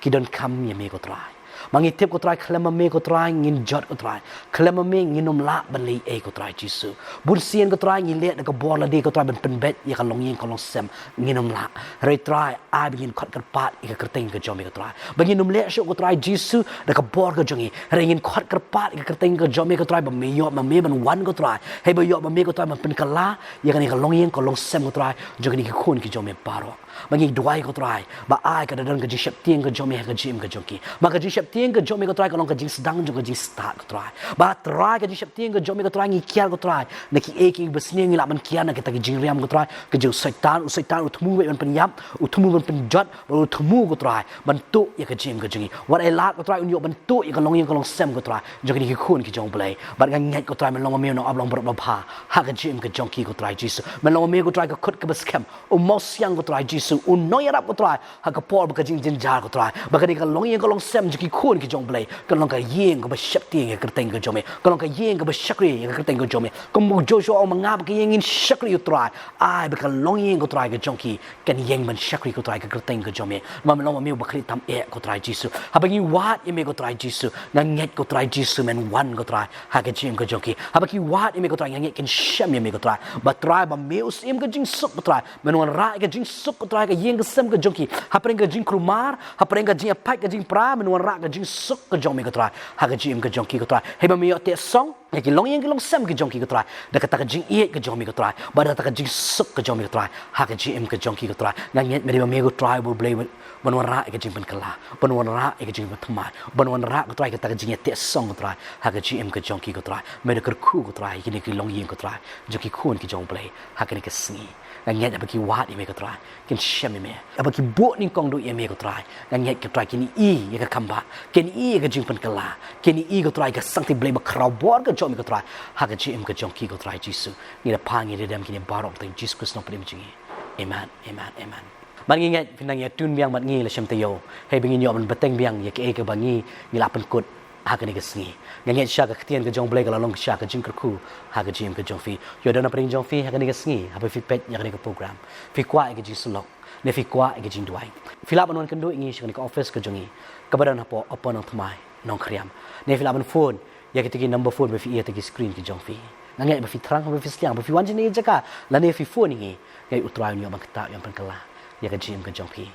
ki donkam ïa me ko Trai. Ma ngi tip ko Trai, khlem ma me ko Trai ngin jot ko Trai. Khlem ma me ngin ym lah ban leh ei ko Trai Jisu. Bun sien ko Trai ngi leh da ka bor lade ko Trai ban pynbeit ïa ka longïing ka longsem, ngin ym lah. Hynrei Trai, ai ba ngin khot kyrpad ïa ka kyrteng ka jong me ko Trai. Ba ngin ym leh shuh ko Trai Jisu da ka bor ka jong ngi. Hynrei ngin khot kyrpad ïa ka kyrteng ka jong me ko Trai, ba me ïoh ma me ban wan ko Trai. Hei ba ïoh ma me ko Trai ban pynkylla ïa kane ka longïing ka longsem ko Trai jong kine ki khun ki jong me baroh. Ba ngi duwai ko Trai ba ai ka da don ka jingsheptieng ka jong me ha ka jingim ka jong ki. Ma ka jingsheptieng ka jong me ko Trai ka long ka jingsdang jong ka jingstad ko Trai. Ba Trai ka jingsheptieng ka jong me ko Trai ngi kiar ko Trai na kiei kiei ba sniew ngi lah ban kiar na kita ki jingriam ko Trai. Ka jong u Soitan, u Soitan u thmu beit ban pynïap, u thmu ban pynjot, bad u thmu ko Trai ban tuh ïa ka jingim ka jong ngi. Wat ai lad ko Trai un ïoh ban tuh ïa ka longïing ka longsem ko Trai jong kine ki khun ki jong U Blei. Bad nga ngeit ko Trai men long ma me u nongaplong baroh babha ha ka jingim ka jong ki ko Trai Jisu. Men long ma me ko Trai ka kut kaba skhem, u mawsiang ko Trai Jisu, u nongïarap ko Trai ha ka por ba ka jingjynjar ko Trai. Ba kane ka longïing ka longsem jong ki khun ki jong U Blei kan long ka ïing kaba sheptieng ïa ka kyrteng ka jong me, kan long ka ïing kaba shakri ïa ka kyrteng ka jong me. Kum u Joshua u ong ma nga bad ka ïing ngin shakri ïa U Trai. Ai ba ka longïing ko Trai ka jong ki kan ïeng ban shakri ko Trai ka kyrteng ka jong me. Ma men long ma me uba khlieh tam eh ko Trai Jisu. Haba ngi wad ïa me ko Trai Jisu, nga ngeit ko Trai Jisu men wan ko Trai ha ka jingim ka jong ki. Haba ki wad ïa me ko Trai nga ngeit kin shem ïa me ko Trai. Ba Trai ba me u syiem ka jingsuk ko Trai, men wanrah ïa ka jingsuk ko Trai ha ka ïing ka sem ka jong ki. Hapdeng ka jingkulmar, hapdeng ka jingïapait ka jingpra, men wanrah ka jingsuk ka jong me ko Trai ha ka jingim ka jong ki ko Trai. Hei ba me ïoh teh song ïa ki longïing ki longsem ki jong ki ko Trai da kata ka jingïeit ka jong me ko Trai, bad da kata ka jingsuk ka jong me ko Trai ha ka jingim ka jong ki ko Trai. Nga ngeit me dei ma me ko Trai uba U Blei ban wanrah ïa ka jingpynkylla, ban wanrah ïa ka jingpynthymmai, ban wanrah ko Trai kata ka jingïateh song ko Trai ha ka jingim ka jong ki ko Trai. Me da kyrkhu ko Trai ïa kine ki longïing ko Trai jong ki khun ki jong U Blei ha kane ka sngi. Nga ngeit haba ki wad ïa me ko Trai kin shem ïa me. Haba ki buh nyngkong duh ïa me ko Trai, nga ngeit ko Trai kin ïohi ïa ka kham bha, kin ïohi ïa ka jingpynkylla, kin ïohi ko Trai ka sangti Blei ba khraw bor ka jong me ko Trai ha ka jingim ka jong ki ko Trai Jisu. Ngi da pan ngi da dem kine baroh ha ka kyrteng Jisu Khrist Nongpynim jong ngi. Amen, amen, amen. Bad ngi ngeit phin nang ïa tune biang bad ngi la shem taïew, hei ba ngin ïoh ban bteng biang ïa kaei kaba ngi ngi la pynkut ha kane ka sngi. Nga ngeit shisha ka ktien ka jong U Blei ka la long shisha ka jingkyrkhu ha ka jingim ka jong phi. Ïoh don hapdeng jong phi ha kane ka sngi haba phi peit ïa kane ka program, phi kwah ïa ka jingsyllok ne phi kwah ïa ka jingduwai, phi lah ban wan kynduh ïa ngi sha kane ka office ka jong ngi kaba don hapoh Upper Nongthymmai, Nongkriam, ne phi lah ban phone ïa kita ki number phone ba phi ïoh ha ki screen ki jong phi. Nga ngeit ba phi thrang, ba phi sliang, ba phi wan jingïa jaka lane phi phone ïa ngi, nga ngeit U Trai un ïoh ban ktah, ïoh ban pynkylla ïa ka jingim ka jong phi.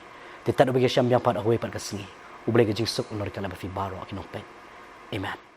Te tad uba ïashem biang pat ha kawei pat ka sngi, U Blei ka jingsuk un long ryngkat bad phi baroh ki nongpeit. Amen.